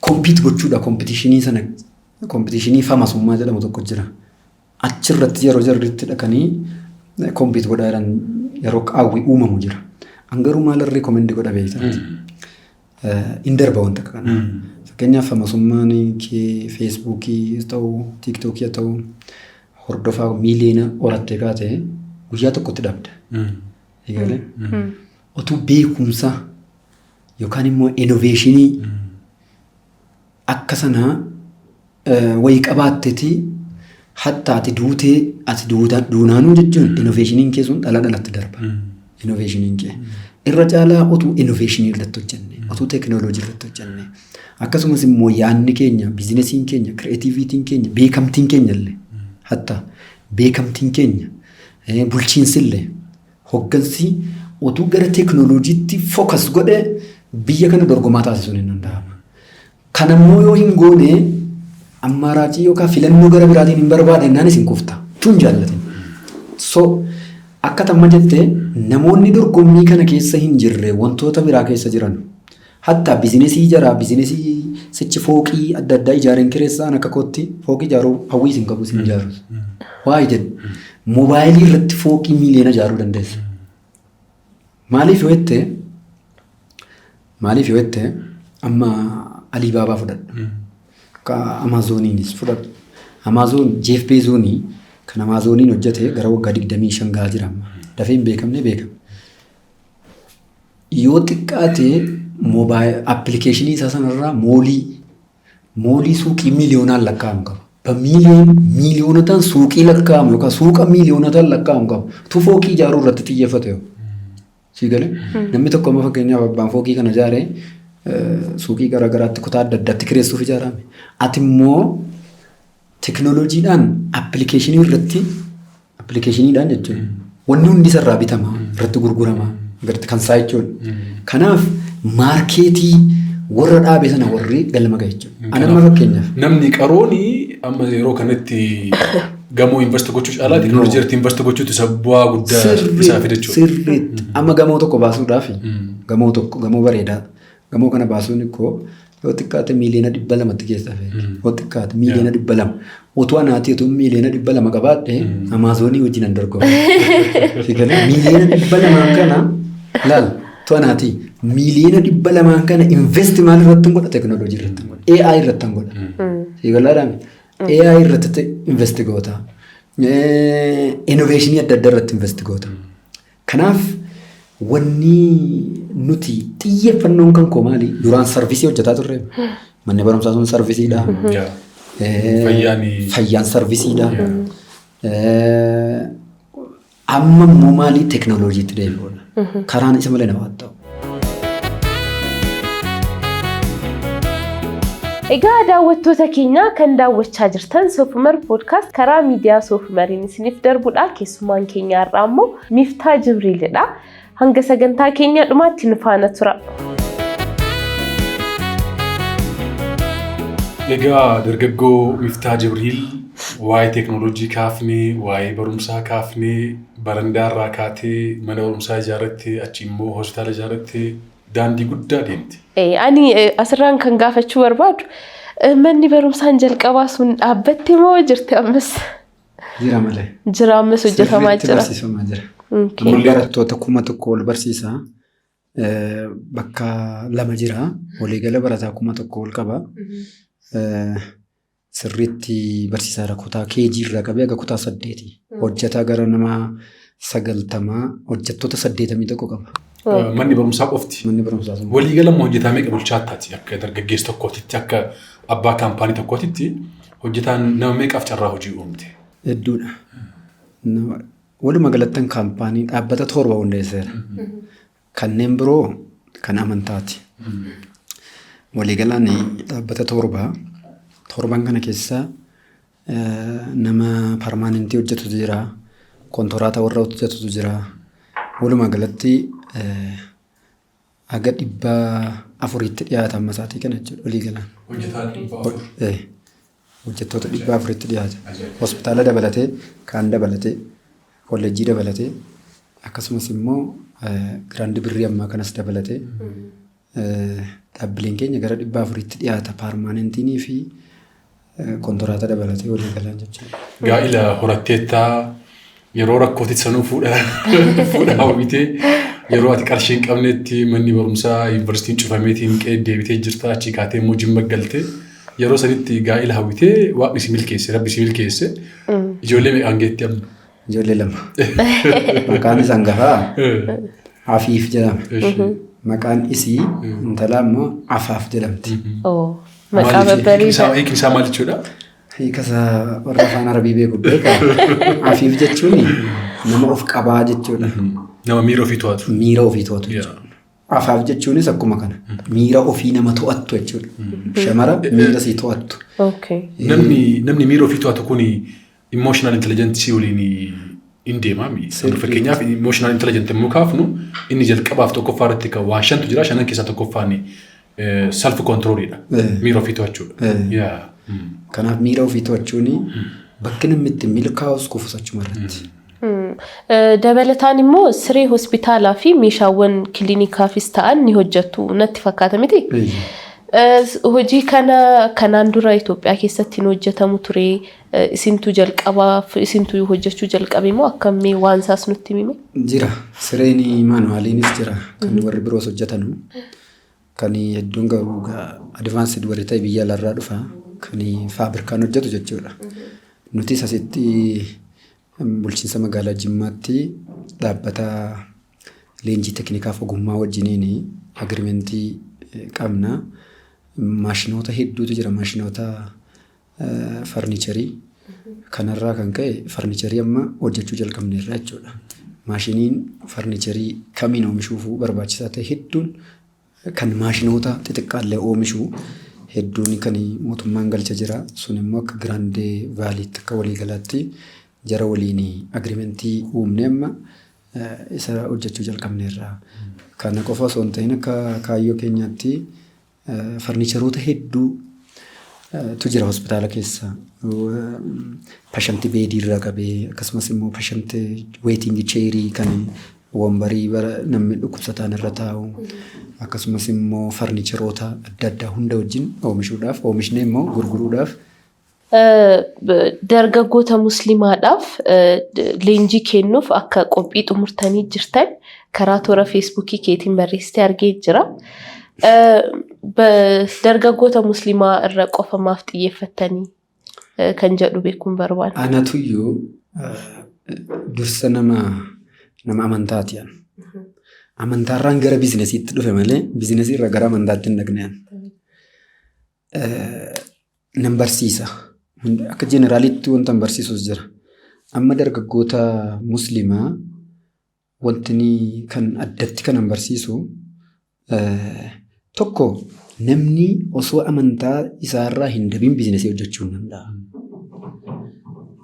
compete gochuudha. Competitionii sana, competitionii famousummaa jedhamu tokko jira. Achirratti yeroo jarri itti dhaqanii compete godhaa jiran yeroo qaawwi uumamu jira. An garuu maal recommend godha beektaati? In darba wanta akka kanaa. Fakkeenyaaf famousummaan kee Facebookii ta'u, TikTokii haa ta'u, hordofaa miiliyoona horattee kaate guyyaa tokkotti dhabda. Egalee otuu beekumsa yookaan immoo innovationii akka sanaa wayii qabaatteeti, hatta ati duutee ati duunaanuu jechuun innovationiin kee sun dhala dhalatti darba. Innovationiin kee. Irra caalaa otuu innovationii irratti hojjenne, otuu teekinooloojii irratti hojjenne, akkasumas immoo yaadni keenya, businessiin keenya, creativityn keenya, beekamtiin keenya illee, hatta beekamtiin keenya, bulchiinsi illee, hoggansi otuu gara teekinooloojiitti focus godhe biyya kana dorgomaa taasisuun hin danda'ama. Kanammoo yoo hin goone, ammaaraacii yookaan filannoo gara biraatiin hin barbaadannaan isin kufta. Tun jaallatin. So akka tamma jette, namoonni dorgommii kana keessa hin jirre wantoota biraa keessa jiran. Hatta businessii jaraa, businessii sichi fooqii adda addaa ijaareen kireessaan akka kootti fooqii ijaaruu hawwii isin qabu isin ijaarus. Waa'ee jedhu moobaayilii irratti fooqii miiliyoona ijaaruu dandeessa. Maaliif yoo jette, amma Alibaabaa fudhadhu. Akka Amazoniinis fudhadhu. Amazon, Jeff Bezosii kan Amazoniin hojjete gara waggaa 25 gahaa jira amma. Dafee hin beekamne beekame. Yoo xiqqaate mobile applicationii isaa sanarraa mallii suuqii miiliyoonaan lakkaa'amu qaba. Bamiiliyoon miiliyoonotaan suuqii lakkaa'amu yookaan suuqa miiliyoonotaan lakkaa'amu qaba. Tu fooqii ijaaruu irratti xiyyeeffate yoo. Sii galee? Namni tokko amma fakkeenyaaf abbaan fooqii kana ijaare suuqii garaa garaatti kutaa adda addaatti kireessuuf ijaarame. Ati immoo teknooloojiidhaan applicationii irratti, applicationiidhaan jechuudha. Wanni hundi isarraa bitama, irratti gurgurama, agarti kan isaa jechuudha. Kanaaf marketii warra dhaabe sana warri galma gahe jechuudha. Ani amma fakkeenyaaf Namni qarooni amma yeroo kanatti gamoo invest gochuu caalaa teknoolojii irratti invest gochuutu isa bu'aa guddaa isaa fida jechuudha. Sirriitti. Amma gamoo tokko baasuudhaaf, gamoo tokko, gamoo bareedaa, gamoo kana baasuun ikkoo yoo xiqqaate miiliyoona 200tti keessa fe'e. Yoo xiqqaate miiliyoona 200. Utuu anaatii utuu miiliyoona 200 qabaadhe Amazonii wajjin an dorgoma. Miiliyoona 200n kana laal, utuu anaatii miiliyoona 200n kana invest maal irratti hin godha? Teknooloojii irratti hin godha. AI irratti hin godha. Sigalaadhaan AI irratti invest goota. Innovationii adda addaa irratti invest goota. Kanaaf wanni nuti xiyyeeffannoon kan koo maali? Duraan serviceii hojjetaa turre. Manni barumsaa sun serviceiidha. Fayyaan serviceiidha. Amma immoo maalii teekinooloojiitti deebi'uudha. Karaan isa malee nama ta'u. Egaa daawwattoota keenya, kan daawwachaa jirtan Soofumar Podcast karaa miidiyaa Soofumariin isiniif darbudha. Keessumaan keenya har'aa immoo Miftaa Jibriilidha. Hanga sagantaa keenya dhumaatti nu faana tura. Egaa dargaggoo Miftaa Jibriil, waa'ee teekinooloojii kaafnee, waa'ee barumsaa kaafnee, barandaarraa kaatee mana barumsaa ijaarrattee, achi immoo hospitaala ijaarrattee, daandii guddaa deemte. Ani asirraan kan gaafachuu barbaadu, manni barumsaan jalqabaa sun dhaabbatte moo jirti ammas? Jira malee. Jira, ammas hojjetamaa Sirriitti jira. Barsiifamaa jira. Amma barattoota 1000 ol barsiisa. Bakka lama jira. Waliigala barataa 1000 ol qaba. Sirriitti barsiisaa jira. Kutaa KG irraa qabee haga kutaa 8. Hojjetaa gara nama 90, hojjettoota 81 qaba. Manni barumsaa qofti. Manni barumsaa sun. Waliigala immoo hojjetaa meeqa bulchaa taati akka dargaggeessa tokkootitti, akka abbaa kaampaanii tokkootitti hojjetaan nama meeqaaf carraa hojii uumte? Hedduudha. Walumaa galattan kaampaanii dhaabbata 7 hundeesseera. Kanneen biroo kan amantaati. Waliigalaan dhaabbata 7. Torban kana keessa nama permanentii hojjetutu jira. Kontoraata warra hojjetutu jira. Walumaa galatti haga 400tti dhiyaata amma isaatii kana jechuudha waliigalaan. Hojjetaa 400. Hojjettoota 400tti dhiyaata. Hospitaala dabalatee, kaan dabalatee, kolleejjii dabalatee, akkasumas immoo Giraandi Birrii ammaa kanas dabalatee dhaabbileen keenya gara 400tti dhiyaata, permanentiinii fi kontoraata dabalatee walii galaan jechuudha. Gaa'ila horatteettaa, yeroo rakkootti sanuu fuudha fuudha hawwitee, yeroo ati qarshii hin qabnetti manni barumsaa yuunivarsiitiin cufameetiin qe'ee deebitee jirta, achii kaatee immoo Jimma galtee, yeroo sanitti gaa'ila hawwitee Waaqni si milkeesse, Rabbi si milkeesse. Ijoollee meeqaan geetti amma? Ijoollee lama. Maqaan isa hangafaa Afiif jedhama. Maqaan isii intalaa immoo Afaaf jedhamti. Oh, maqaa babbareedaa. Hiikni isaa maal jechuudha? Hiika isaa warra afaan Arabii beeku beeka. Afiif jechuun nama of qabaa jechuudha. Nama miira ofii to'atu. Miira ofii to'atu jechuudha. Afaaf jechuunis akkuma kana. Miira ofii nama to'attu jechuudha. Shamara miira sii to'attu. Namni miira ofii to'atu kuni emotional intelligence waliin hin deemaami. Fakkeenyaaf, emotional intelligence immoo kaafnu, inni jalqabaaf tokkoffaa irratti kan waan shantu jira, shanan keessaa tokkoffaan self controlidha. Miira ofii to'achuudha. Kanaaf miira ofii to'achuun bakki namni itti milkaa'us kufus achuma irratti. Dabalataan immoo siree hospitaalaa fi meeshaawwan kiliinikaafis ta'an ni hojjettu natti fakkaata, miti? Hojii kana kanaan dura Itoophiyaa keessatti hin hojjetamu ture. Isintu jalqabaaf, isintu hojjechuu jalqabe moo akkamii, waan isaas nutti himi? Jira. Sireen manualiinis jira. Kan warri biroos hojjetanu. Kan hedduun garuu advanced warri ta'e biyya alaarraa dhufa. Kan faabirikaan hojjetu jechuudha. Nutis asitti bulchiinsa magaalaa Jimmaatti dhaabbata leenjii teeknikaaf ogummaa wajjiniin agreementii qabna. Maashinoota hedduutu jira. Maashinoota furnitureii. Kanarraa kan ka'e furnitureii amma hojjechuu jalqabneerra jechuudha. Maashiniin furnitureii kamiin oomishuufuu barbaachisaa ta'e hedduun, kan maashinoota xixiqqaallee oomishuu hedduun kan mootummaan galcha jira. Sun immoo akka Giraandee Vaaliitti, akka waliigalaatti jara waliin agreementii uumnee amma isa hojjechuu jalqabneerra. Kana qofa osoo hin ta'in, akka kaayyoo keenyaatti furnitureoota hedduu tu jira hospitaala keessa. Patient bedii irraa qabee, akkasumas immoo patient waiting chairii, kan wambarii namni dhukkubsataan irra taa'u, akkasumas immoo furnitureoota adda addaa hunda wajjin oomishuudhaaf, oomishnee immoo gurguruudhaaf. Dargaggoota musliimaadhaaf leenjii kennuuf akka qophii xumurtanii jirtan karaa toora Feesbuukii keetiin barreessitee argee jira. Dargaggoota musliimaa irra qofa maaf xiyyeeffattanii kan jedhu beekuun barbaada. Anatuyyuu dursa nama amantaati. Amantaarraan gara businessiitti dhufe malee businessii irraa gara amantaatti hin dhaqne. Nan barsiisa. Akka generalitti wanta barsiisus jira. Amma dargaggoota musliimaa wanti kan addatti kanan barsiisu tokko, namni osoo amantaa isaarraa hin dabin businessii hojjechuu hin danda'a.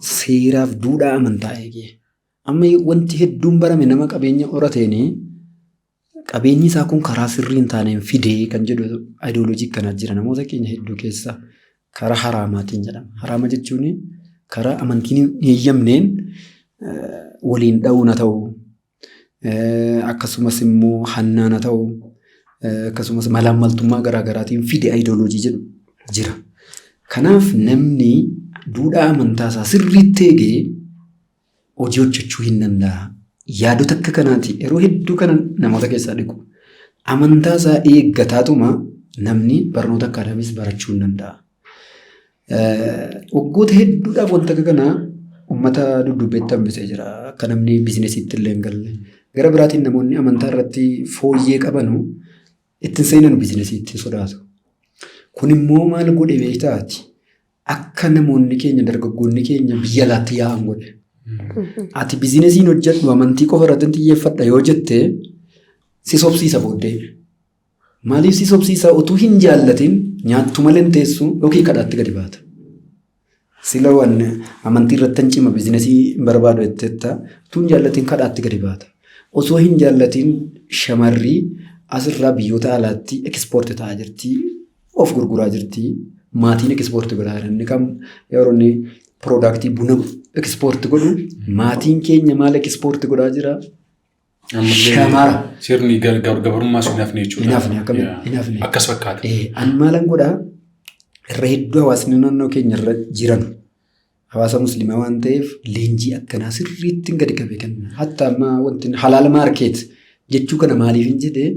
Seeraaf duudhaa amantaa eegee. Amma wanti hedduun barame nama qabeenya horateeni qabeenyi isaa kun karaa sirrii hin taaneen fidee kan jedhu ideology akkanaa jira namoota keenya hedduu keessa, karaa haraamaatiin jedhama. Haraama jechuun karaa amantiin hin eeyyamneen waliin dha'uun haa ta'u, akkasumas immoo hannaan haa ta'u, akkasumas malaammaltummaa garaa garaatiin fide ideology jedhu jira. Kanaaf namni duudhaa amantaa isaa sirriitti eegee hojii hojjechuu hin danda'a. Yaadota akka kanaati yeroo hedduu kana namoota keessaa dhiqu. Amantaa isaa eeggataatuma namni barnoota academics barachuu hin danda'a. Waggoota hedduudhaaf wanta akka kanaa uummata dudduubbeetti hambisee jira. Akka namni businessiitti illee hin galle. Gara biraatiin namoonni amantaa irratti fooyyee qabanu ittiin seenan businessii ittiin sodaatu. Kun immoo maal godhe beektaati? Akka namoonni keenya, dargaggoonni keenya biyya alaatti yaa'an godhe. Ati businessiin hojjedhu, amantii qofa irratti xiyyeeffadha yoo jette, si sobsiisa booddee. Maaliif si sobsiisa? Utuu hin jaallatin nyaattu malee hin teessu yookiin kadhaatti gadi baata. Sila waan amantii irratti hin cima, businessii hin barbaadu jetteetta, utuu hin jaallatin kadhaatti gadi baata. Osoo hin jaallatin shamarri asirraa biyyoota alaatti export ta'aa jirti. Of gurguraa jirti. Maatiin export godhaa jiran. Inni kam yeroo inni productii buna export godhu, maatiin keenya maal export godhaa jira? Shamara. Sirni gabrummaa sun hin hafne jechuudha. Hin hafne, akkamitti hin hafne. Akkas fakkaata. An maalan godhaa? Irra hedduu hawaasni naannoo keenya irra jiran hawaasa musliimaa waan ta'eef, leenjii akkanaa sirriitti gadi qabee kenna. Hatta amma wanti halaal market jechuu kana maaliif hin jedhee,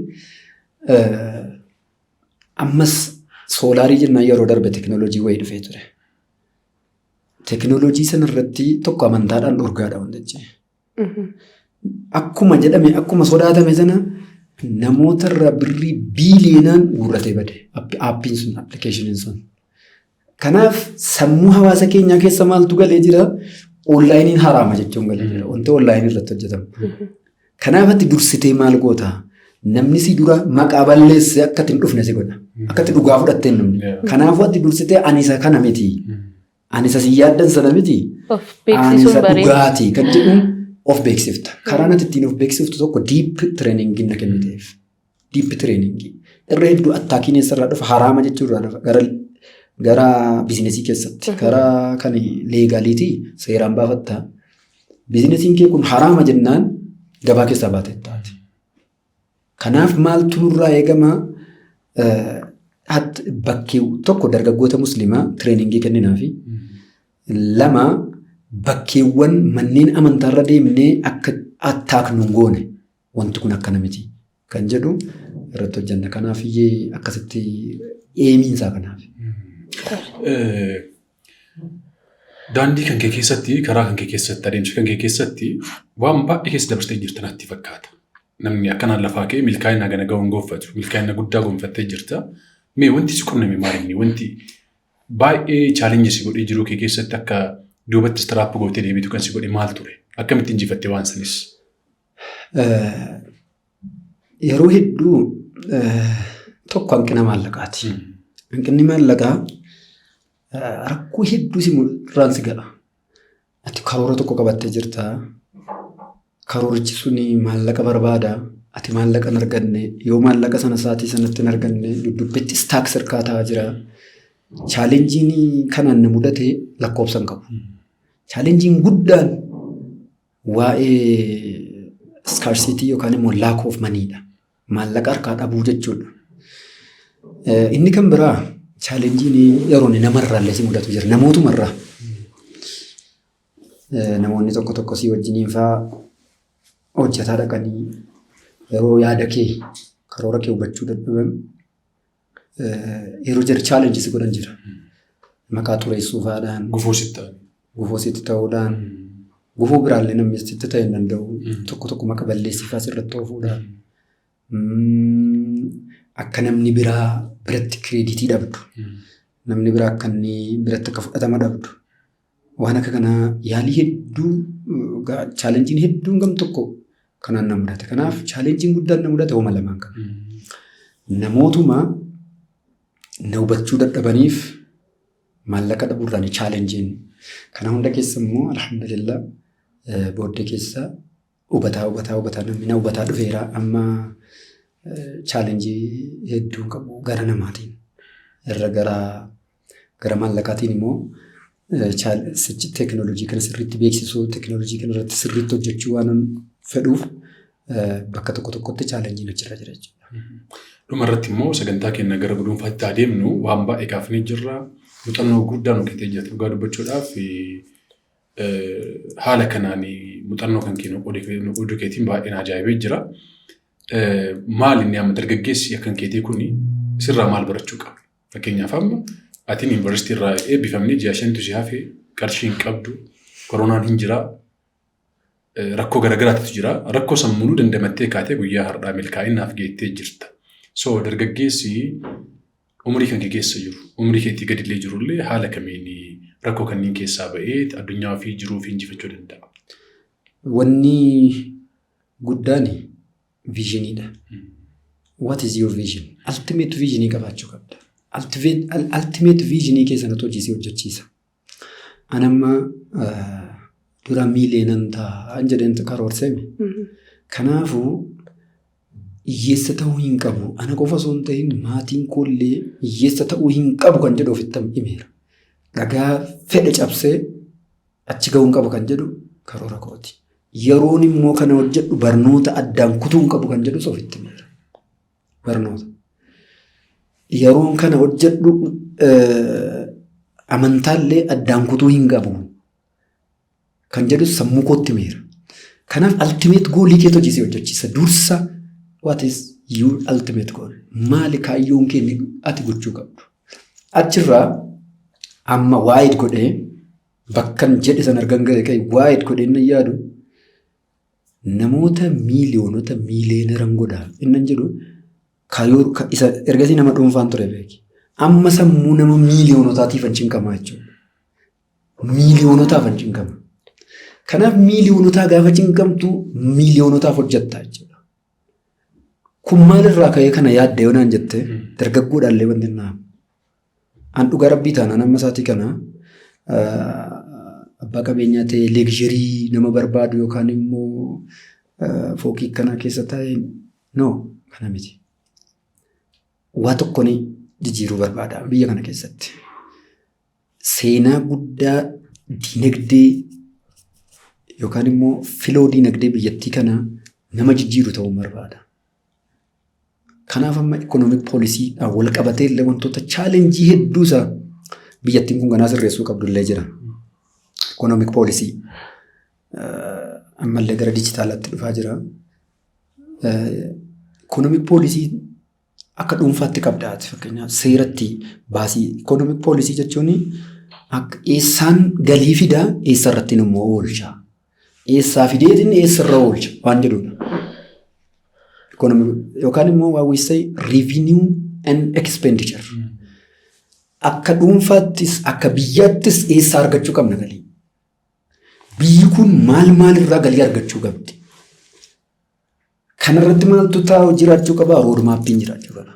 ammas solarii jennaan yeroo darbe teekinooloojii wayii dhufee ture. Teekinooloojii sana irratti tokko amantaadhaan dhorgaadha wantichi. Akkuma jedhame, akkuma sodaatame sana, namoota irraa birrii biiliyoonaan guurratee bade appiin sun, applicationiin sun. Kanaaf sammuu hawaasa keenyaa keessa maaltu galee jira? Onlineiin haraama jechuun galee jira. Wanti onlineii irratti hojjetamu. Kanaaf ati dursitee maal goota? Namni si dura maqaa balleessee akka ati hin dhufne si godha. Akka ati dhugaa fudhattee hin dhufne. Kanaafuu ati dursitee ani isa kana miti. Ani isa si yaaddan sana miti. Of Ani beeksisuun isa bareeda. dhugaati kan jedhu of beeksifta. Karaan ati ittiin of beeksiftu tokko deep trainingii na kenniteef. Deep trainingii. Irra hedduu attackiin eessarraa dhufa? Haraama jechuurraa dhufa. Gara businessii keessatti. Karaa kan legaliitii seeraan baafatta. Businessiin kee kun haraama jennaan gabaa keessaa baatee taate. Kanaaf maaltu nurraa eegama? Bakkee tokko dargaggoota musliimaa trainingii kenninaafi. Lama, bakkeewwan manneen amantaarra deemnee akka attack nu goone, wanti kun akkana miti kan jedhu irratti hojjenna. Kanaaf iyyee akkasitti aimiinsaa kanaaf. Daandii kan kee keessatti, karaa kan kee keessatti, adeemsa kan kee keessatti waan baay'ee keessa dabarsitee jirta natti fakkaata. Namni akkanaan lafaa ka'ee milkaa'ina gana ga'uun gonfatu, milkaa'ina guddaa gonfattee jirta. Mee wanti si qunname maal inni? Wanti baay'ee challenge si godhee jiruu kee keessatti akka duubatti step gootee deebitu kan si godhe maal ture? Akkamitti injifatte waan sanis? Yeroo hedduu tokko hanqina maallaqaati. Hanqinni maallaqaa rakkoo hedduu si irraan si ga'a. Ati karoora tokko qabattee jirta. Karoorichi suni maallaqa barbaada. Ati maallaqa hin arganne. Yoo maallaqa sana sa'aatii sanatti hin arganne, dudubbitti stuck sirkaa ta'aa jira. Challengeiin kanaan na mudate lakkoofsa hin qabu. Challengeiin guddaan waa'ee scarcity yookaan immoo lack of moneyidha. Maallaqa harkaa dhabuu jechuudha. Inni kan biraa challengeiin yeroo inni namarraa illee si mudatu jira. Namootumarraa. Namoonni tokko tokko si wajjiniin fa'aa hojjetaa dhaqanii yeroo yaada kee, karoora kee hubachuu dadhaban, yeroo jara challenge si godhan jira. Maqaa xureessuu fa'aadhaan. Gufuu sitti ta'an. Gufuu sitti ta'uudhaan. Gufuu biraallee namni sitti ta'uu hin danda'u. Tokko tokko maqa balleessii fa'aa sirratti oofuudhaan. Akka namni biraa biratti creditii dhabdu. Namni biraa akka inni biratti akka fudhatama dhabdu. Waan akka kanaa yaalii hedduu, challengeiin hedduun gam tokko kanaan na mudate. Kanaaf challengeiin guddaan na mudate homa lamaan kana. Namootuma na hubachuu dadhabaniif maallaqa dhabuurraan challengeiin. Kana hunda keessa immoo alhamdulillah booddee keessa hubataa hubataa hubataa namni na hubataa dhufeera. Amma challenge hedduun qabu gara namaatiin. Irra gara maallaqaatiin immoo teekinooloojii kana sirriitti beeksisuu, teekinooloojii kana irratti sirriitti hojjechuu waan fedhuuf bakka tokko tokkotti challengeiin achirra jira jechuudha. Dhuma irratti immoo sagantaa keenya gara guduunfaatti adeemnu waan baay'ee kaafnee jirra. Muuxannoo guddaa nu kennitee jirti dhugaa dubbachuudhaaf haala kanaan muuxannoo kan kennu qooduu keetiin baay'ee na ajaa'ibee jira. Maal inni amma dargaggeessi akkan keetii kuni sirraa maal barachuu qaba? Fakkeenyaaf amma atiin yuunivarsiitii irraa eebbifamnee ji'a 5tu si hafe, qarshii hin qabdu, koronaan hin jiraa, rakkoo garaagaraatu jira. Rakkoo sammuu dandamattee kaatee guyyaa har'aa milkaa'inaaf geettee jirta. So dargaggeessi umurii kan kee keessa jiru, umurii keetii gadillee jirullee haala kamiin rakkoo kanneen keessaa ba'ee addunyaa ofii jiruu ofii injifachuu danda'a? Wanni guddaan visioniidha. What is your vision? Ultimate visionii qabaachuu qabda. Ultimate visionii keessanatu hojii si hojjechiisa. Ani amma dura miiliyoonan ta'an jedheen karoorseemi. Kanaafuu hiyyeessa ta'uu hin qabu. Ana qofa osoo hin ta'in maatiin koollee hiyyeessa ta'uu hin qabu kan jedhu ofitti himeera. Dhagaa fedhe cabsee achi gahuu hin qabu kan jedhu karoora kooti. Yeroon immoo kana hojjedhu barnoota addaan kutuu hin qabu kan jedhus ofitti himeera. Barnoota. Yeroon kana hojjedhu amantaallee addaan kutuu hin qabu kan jedhus sammuu kootti himeera. Kanaaf ultimate goalii keetu hojii si hojjechiisa. Dursa what is your ultimate goal? Maali kaayyoon kee ati gochuu qabdu? Achirraa amma waayid godhee bakkan jedhe san argan ga'e ka'e waayid godhee inni yaadu namoota miiliyoonota miiliyooneran godha. Inni jedhu kaayyoo isa ergasii nama dhuunfaan ture beeki. Amma sammuu nama miiliyoonotaatiif an cinqamaa jechuudha. Miiliyoonotaaf an cinqama. Kanaaf miiliyoonotaa gaafa cinqamtu miiliyoonotaaf hojjetta jechuudha. Kun maalirraa ka'ee kana yaadde yoo naan jette, dargaggoodhaallee wanti naa. An dhugaa rabbii taanaan amma isaatii kana abbaa qabeenyaa ta'e luxury nama barbaadu yookaan immoo fooqii kana keessa taa'e, no, kana miti. Waa tokko ni jijjiiruu barbaada biyya kana keessatti. Seenaa guddaa diinagdee yookaan immoo flow diinagdee biyyattii kanaa nama jijjiiru ta'uu barbaada. Kanaaf amma economic policydhaan wal qabatee illee wantoota challenge hedduu isaa biyyattiin kun ganaa sirreessuu qabdu illee jira. Economic policy ammallee gara dijitaalaatti dhufaa jira. Economic policy akka dhuunfaatti qabdaati, fakkeenyaaf seeratti baasii. Economic policy jechuun akka eessaan galii fidaa, eessa irratti immoo oolcha. Eessaa fideetiin eessarra oolcha waan jedhudha. Yookaan immoo what we say revenue and expenditure. Akka dhuunfaattis akka biyyaattis eessaa argachuu qabna galii? Biyyi kun maal maalirraa galii argachuu qabdi? Kanarratti maaltu taa'u jiraachuu qaba? Roadmapiin jiraachuu qaba.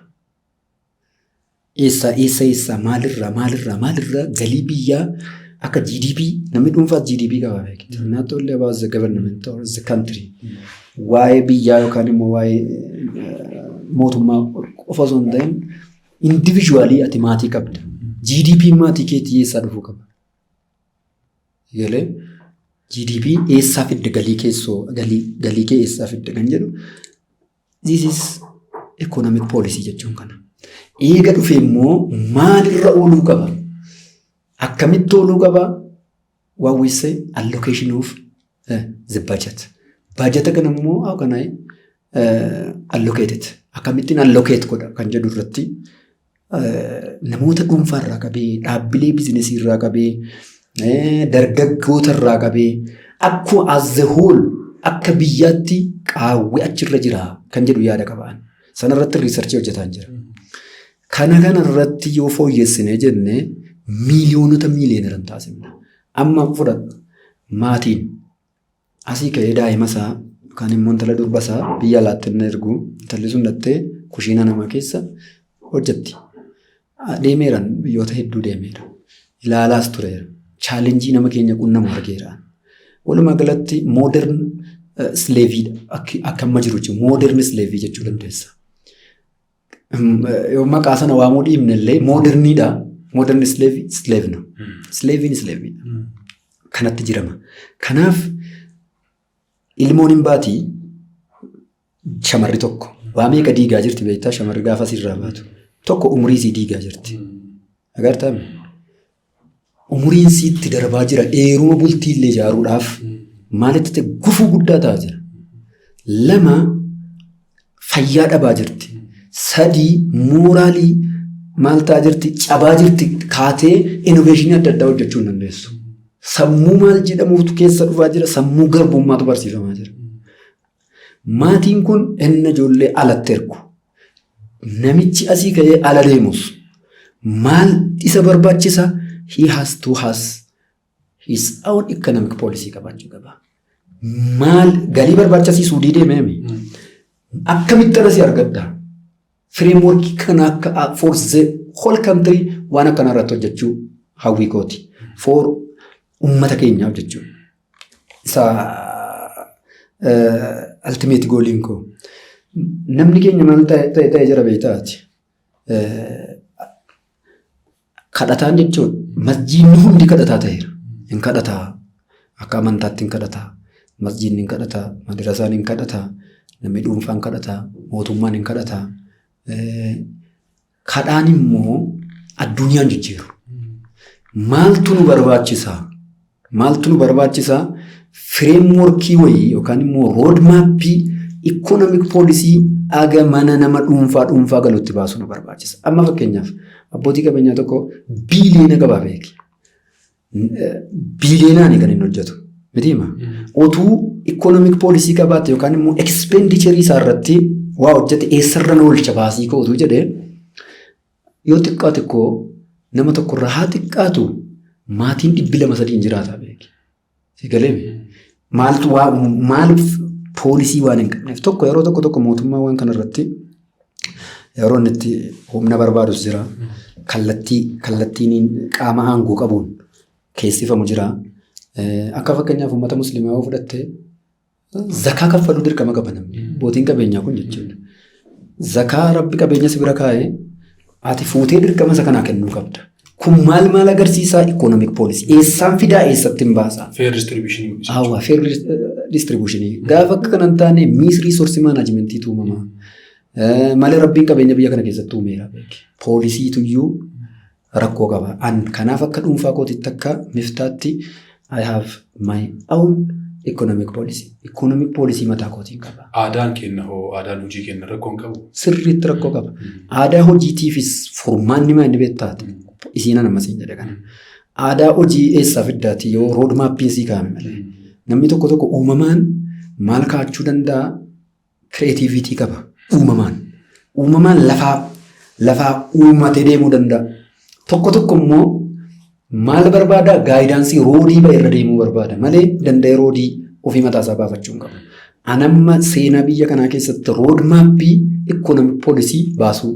Eessaa eessa eessaa maalirraa maalirraa maalirraa galii biyyaa akka GDP, namni dhuunfaas GDP qaba beektu. Not only about the government or the country. Waa'ee biyyaa yookaan immoo waa'ee mootummaa qofa osoo hin ta'in individually ati maatii qabda. GDP maatii keetii eessaa dhufuu qaba? Galee GDP eessaa fidde, galii keessoo galii kee eessaa fidde kan jedhu, this is economic policy jechuun kana. Eega dhufe immoo maalirra ooluu qaba? Akkamitti ooluu qaba? What we say allocation of the budget. Baajata kana immoo how can I allocate it? Akkamittiin allocate godha kan jedhu irratti namoota dhuunfaa irraa qabee, dhaabbilee businessii irraa qabee, dargaggoota irraa qabee, akkuma as the whole akka biyyaatti qaawwee achirra jira kan jedhu yaada qabaan. Sanarratti research hojjetaa jira. Kana irratti yoo fooyyessine jenne, miiliyoonota miiliyoonara hin taasifna. Amma fudhadhu, maatiin asii ka'ee daa'ima isaa yookaan immoo intala durba isaa biyya alaatti inni ergu, intalli sun dhattee kushiina namaa keessa hojjetti. Deemeeran, biyyoota hedduu deemeera. Ilaalaas tureera. Challenge nama keenya qunnamu argeera. Walumaa galatti modern slaveiidha. Akka amma jiru jechuudha. Modern slave jechuu dandeessa. Yoo maqaa sana waamuu dhiibne illee moderniidha. Modern slave slave no. Slaveiin slaveiidha. Kanatti jirama. Kanaaf ilmoon hin baatii, shamarri tokko waa meeqa diigaa jirti beektaa? Shamarri gaafa sirraa baatu. Tokko, umurii isii diigaa jirti. Agartaa? Umuriin siitti darbaa jira. Dheeruma bultii illee ijaaruudhaaf maalitti ta'e gufuu guddaa ta'aa jira. Lama, fayyaa dhabaa jirti. Sadii, moralii maal ta'aa jirti? Cabaa jirti. Kaatee innovationii adda addaa hojjechuu hin dandeessu. Sammuu maal jedhamuutu keessa dhufaa jira? Sammuu garbummaatu barsiifamaa jira. Maatiin kun inni ijoollee alatti ergu. Namichi asii ka'ee ala deemus maal isa barbaachisa? He has to has his own economic policy qabaachuu qaba. Maal galii barbaachasii Suudii deemee akkamitti ala si argadda? Frameworkii kana akka for the whole country waan akkana irratti hojjechuu hawwii kooti. For uummata keenyaaf jechuudha. Isa ultimate goaliin koo. Namni keenya maal ta'e ta'e jira beektaati? Kadhataan jechuun masjiidni hundi kadhataa ta'eera. Hin kadhataa. Akka amantaatti hin kadhataa. Masjiidni hin kadhataa. Madrasaan hin kadhataa. Namni dhuunfaan kadhataa. Mootummaan hin kadhataa. Kadhaan immoo addunyaan jijjiiru. Maaltu nu barbaachisaa? Maaltu nu barbaachisaa? Frameworkii wayii yookaan immoo road mapii economic policy aga mana nama dhuunfaa dhuunfaa galutti baasuu nu barbaachisa. Amma fakkeenyaaf abbootii qabeenyaa tokko biiliyoona qabaa beeki. Biiliyoonaan kan inni hojjetu. Miti hima? Otuu economic policy qabaatte yookaan immoo expenditureii isaa irratti waa hojjete, eessarra na oolcha baasii koo otuu jedhee, yoo xiqqaate koo nama tokkorraa haa xiqqaatu maatiin 200, 300 hin jiraata beeki. Si galee? Maaltu waa maaliif policy waan hin qabneef, tokko yeroo tokko tokko mootummaa waan kanarratti yeroo inni itti humna barbaadus jira. Kallattii kallattiin qaama aangoo qabuun keessifamu jira. Akka fakkeenyaaf uummata musliimaa yoo fudhatte, zakaa kaffaluu dirqama qaba namni. Abbootiin qabeenyaa kun jechuudha. Zakaa Rabbi qabeenya si bira kaa'ee ati fuutee dirqama isa kanaa kennuu qabda. Kun maal maal agarsiisaa? Economic policy. Eessaan fidaa, eessatti hin baasaa? Fair distribution. Hawwa, fair distribution. Gaafa akka kana hin taane mis resource managementiitu uumama. Malee Rabbiin qabeenya biyya kana keessatti uumeera. Policytu iyyuu rakkoo qaba. An kanaaf akka dhuunfaa kootitti, akka Miftaatti, I have my own economic policy. Economic policy mataa kootiin qaba. Aadaan kenna hoo, aadaan hojii kenna rakkoo hin qabu? Sirriitti rakkoo qaba. Aadaa hojiitiifis furmaanni maal inni beektaati? Isiin amma siin jedhe kana. Aadaa hojii eessaa fiddaati yoo road mapiin sii kaa'ame malee? Namni tokko tokko uumamaan maal kaa'achuu danda'a? Creativity qaba. Uumamaan. Uumamaan lafaa lafaa uumatee deemuu danda'a. Tokko tokko immoo maal barbaada? Guidance roadii ba'e irra deemuu barbaada malee danda'ee roadii ofii mataasaa baafachuu hin qabu. Anamma seenaa biyya kanaa keessatti road mapii economic policy baasuu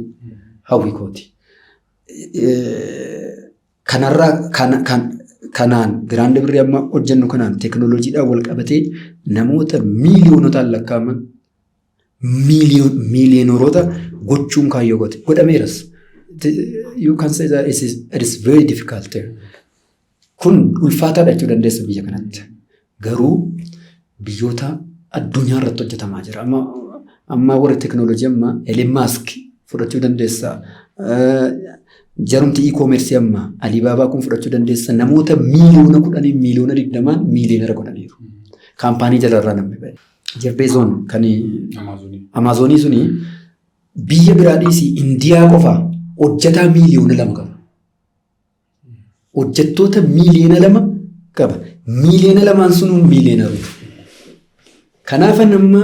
hawwii kooti. Kanarraa kanaan Grand Birrii amma hojjennu kanaan teekinooloojiidhaan wal qabatee namoota miiliyoonotaan lakkaa'aman miiliyoonota gochuun kaayyoo goote. Godhameeras. You can say that it is very difficult. Kun ulfaataadha jechuu dandeessa biyya kanatti. Garuu biyyoota addunyaa irratti hojjetamaa jira. Amma warri teekinooloojii amma Elon Musk fudhachuu dandeessa. Jarumti e-commerce amma Alibaba kun fudhachuu dandeessa. Namoota miiliyoona 10, miiliyoona 20n miiliyoonara godhaniiru. Kaampaanii jalarraa namni ba'e. Jeff Bezos kan Amaazonii suni biyya biraa dhiisii Indiyaa qofa hojjetaa miiliyoona 2 qaba. Hojjettoota miiliyoona 2 qaba. Miiliyoona 2n sunuu miiliyoonarudha. Kanaaf amma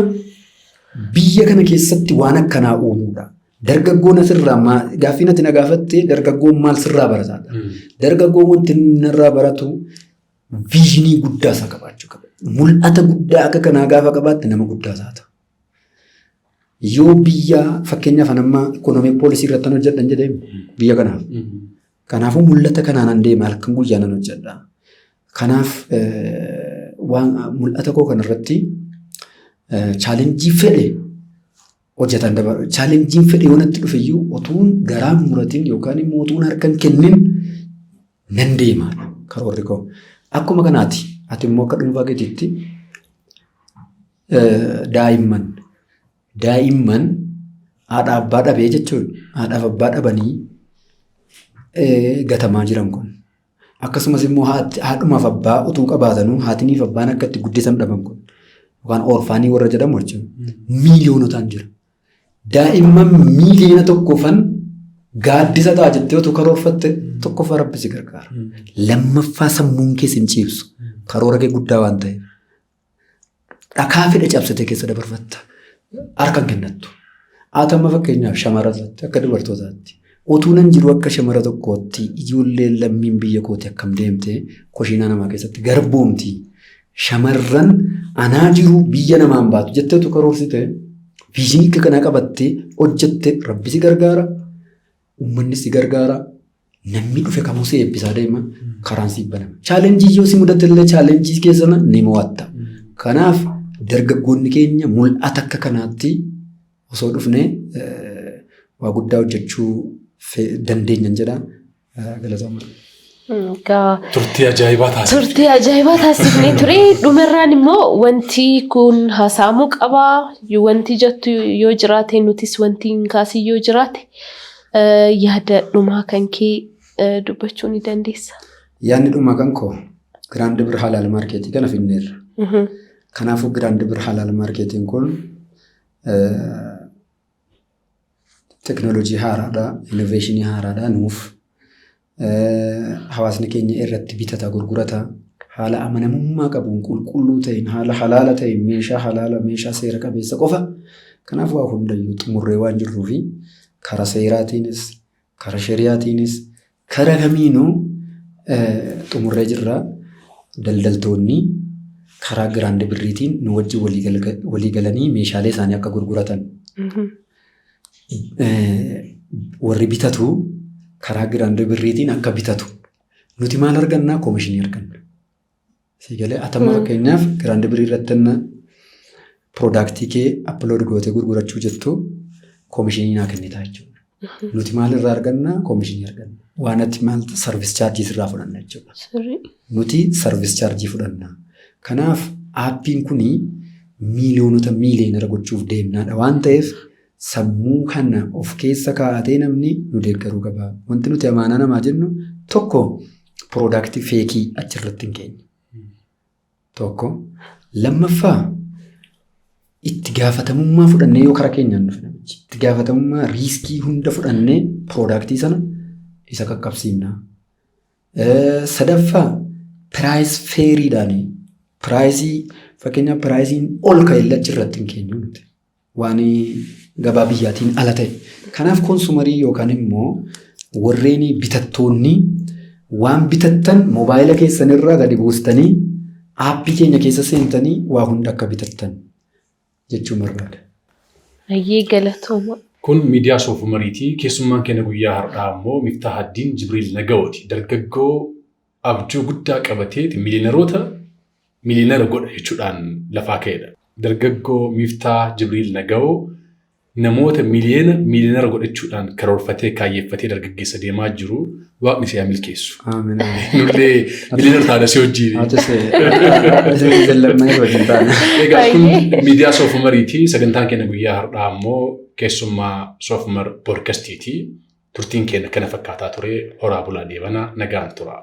biyya kana keessatti waan akkanaa uumuudha. Dargaggoon asirraa gaaffii natti na gaafatte, dargaggoon maal sirraa barataadha? Dargaggoon wanti narraa baratu vision guddaa isaa qabaachuu qaba. Mul'ata guddaa akka kanaa gaafa qabaatte nama guddaa taata. Yoo biyya fakkeenyaaf amma economic policy irratti hojjedhan jedhee biyya kanaaf. Kanaafuu mul'ata kanaan an deema, halkan guyyaa nan hojjedha. Kanaaf waan mul'ata koo kanarratti challenge fedhe hojjetan dabalu. Challengeiin fedhe yoo natti dhufe iyyuu otuun garaa muratin yookaan immoo otuun harka hin kennin nan deemaadha karoorri koo. Akkuma kanaati ati immoo akka dhuunfaa keetiitti daa'imman haadha abbaa dhabee jechuudha. Haadhaaf abbaa dhabanii gatamaa jiran kun. Akkasumas immoo haadhumaaf abbaa utuu qabaatanuu haatiniif abbaan akka itti guddisan dhaban kun yookaan orphan warra jedhamu jechuudha. Miiliyoonotaan jira. Daa'imman 1 miiliyoona gaaddisa ta'a jettee utuu karoorfatte, tokkoffaa Rabbi si gargaara. Lammaffaa sammuun keessa hin ciibsu. Karoora kee guddaa waan ta'eef. Dhakaa fedhe cabsitee keessa dabarfatta. Harka hin kennattu. Haa amma fakkeenyaaf shamara irratti akka dubartootaatti. Utuu nan jiru akka shamara tokkootti ijoolleen lammiin biyya kooti akkam deemtee koshiinaa namaa keessatti garboomti. Shamarran anaa jiru biyya namaan baatu jettee utuu karoorsite, vision akka kanaa qabattee hojjette, Rabbi si gargaara. Uummanni si gargaara. Namni dhufe kamuu si eebbisaa deema. Karaan si banama. Challenge yoo si mudate illee challenge keessa ni mo'atta. Kanaaf dargaggoonni keenya mul'ata akka kanaatti osoo dhufne waa guddaa hojjechuu dandeenyan jedha. Galatooma. Egaa Turtii ajaa'ibaa taasifte. Turtii ajaa'ibaa taasifnee ture. Dhumarraan immoo wanti kun haasa'amuu qabaa. Wanti jettu yoo jiraate, nutis wanti hin kaasin yoo jiraate, yaada dhumaa kan kee dubbachuu ni dandeessa. Yaadni dhumaa kan koo Grand Bir Halaal Market kana finneerra. Kanaafuu Grand Bir Halaal Marketiin kun teknoolojii haaraadha, innovation haaraadha nuuf. Hawaasni keenya irratti bitata, gurgurata. Haala amanamummaa qabuun, qulqulluu ta'een, haala halaala ta'een, meeshaa halaala, meeshaa seera qabeessa qofa. Kanaaf waa hundayyuu xumurree waan jirruu fi karaa seeraatiinis, karaa shari'aatiinis, karaa kamiinuu xumurree jirra. Daldaltoonni karaa Grand Birriitiin nu wajjin walii galanii meeshaalee isaanii akka gurguratan. Warri bitatu karaa Grand Birriitiin akka bitatu. Nuti maal argannaa? Commission arganna. Siigalee atamma fakkeenyaaf Grand Birrii irratti product kee upload gootee gurgurachuu jettu commission naa kennitaa jechuudha. Nuti maal irraa arganna? Commission arganna. Waan ati maal service charge irraa fudhanna jechuudha. Nuti service charge fudhanna. Kanaaf appiin kunii miiliyoonota miiliyoonara gochuuf deemnaadha waan ta'eef sammuu kana of keessa kaa'atee namni nu deeggaruu qaba. Wanti nuti amaanaa namaa jennu tokko product fake achirratti hin keenye. Tokko. Lammaffaa itti gaafatamummaa fudhannee yoo karaa keenyaan dhufe namichi itti gaafatamummaa risk hunda fudhannee product sana isa qaqqabsiifna. Sadaffaa price fairiidhaani price, fakkeenyaaf priceiin ol ka'e illee achirratti hin keenyu nuti. Waan gabaa biyyaatiin ala ta'e. Kanaaf consumer yookaan immoo warreen bitattoonni waan bitattan moobaayila keessanirraa gadi buustanii app keenya keessa seentanii waa hunda akka bitattan jechuun barbaada. Baay'ee galatooma. Kun miidiyaa Soofumariiti. Keessummaan keenya guyyaa har'aa immoo Miftahaddiin Jibriil Nagawooti. Dargaggoo abjuu guddaa qabatee miiliyoneroota miiliyoonera godha jechuudhaan lafaa ka'edha. Dargaggoo Miftaa Jibriil Nagawoo namoota miiliyoona miiliyoonera godhachuudhaan karoorfatee kaayyeeffatee dargaggeessa deemaa jiru, Waaqni si haa milkeessu. Amiin. Nullee miiliyoonera taana si wajjin. Atis lammanii wajjin taana. Egaa kun miidiyaa Soofumariiti. Sagantaan keenya guyyaa har'aa immoo keessummaa Soofumar Podcastiiti. Turtiin keenya kana fakkaataa ture. Horaa bulaa, deebanaa, nagaan tura.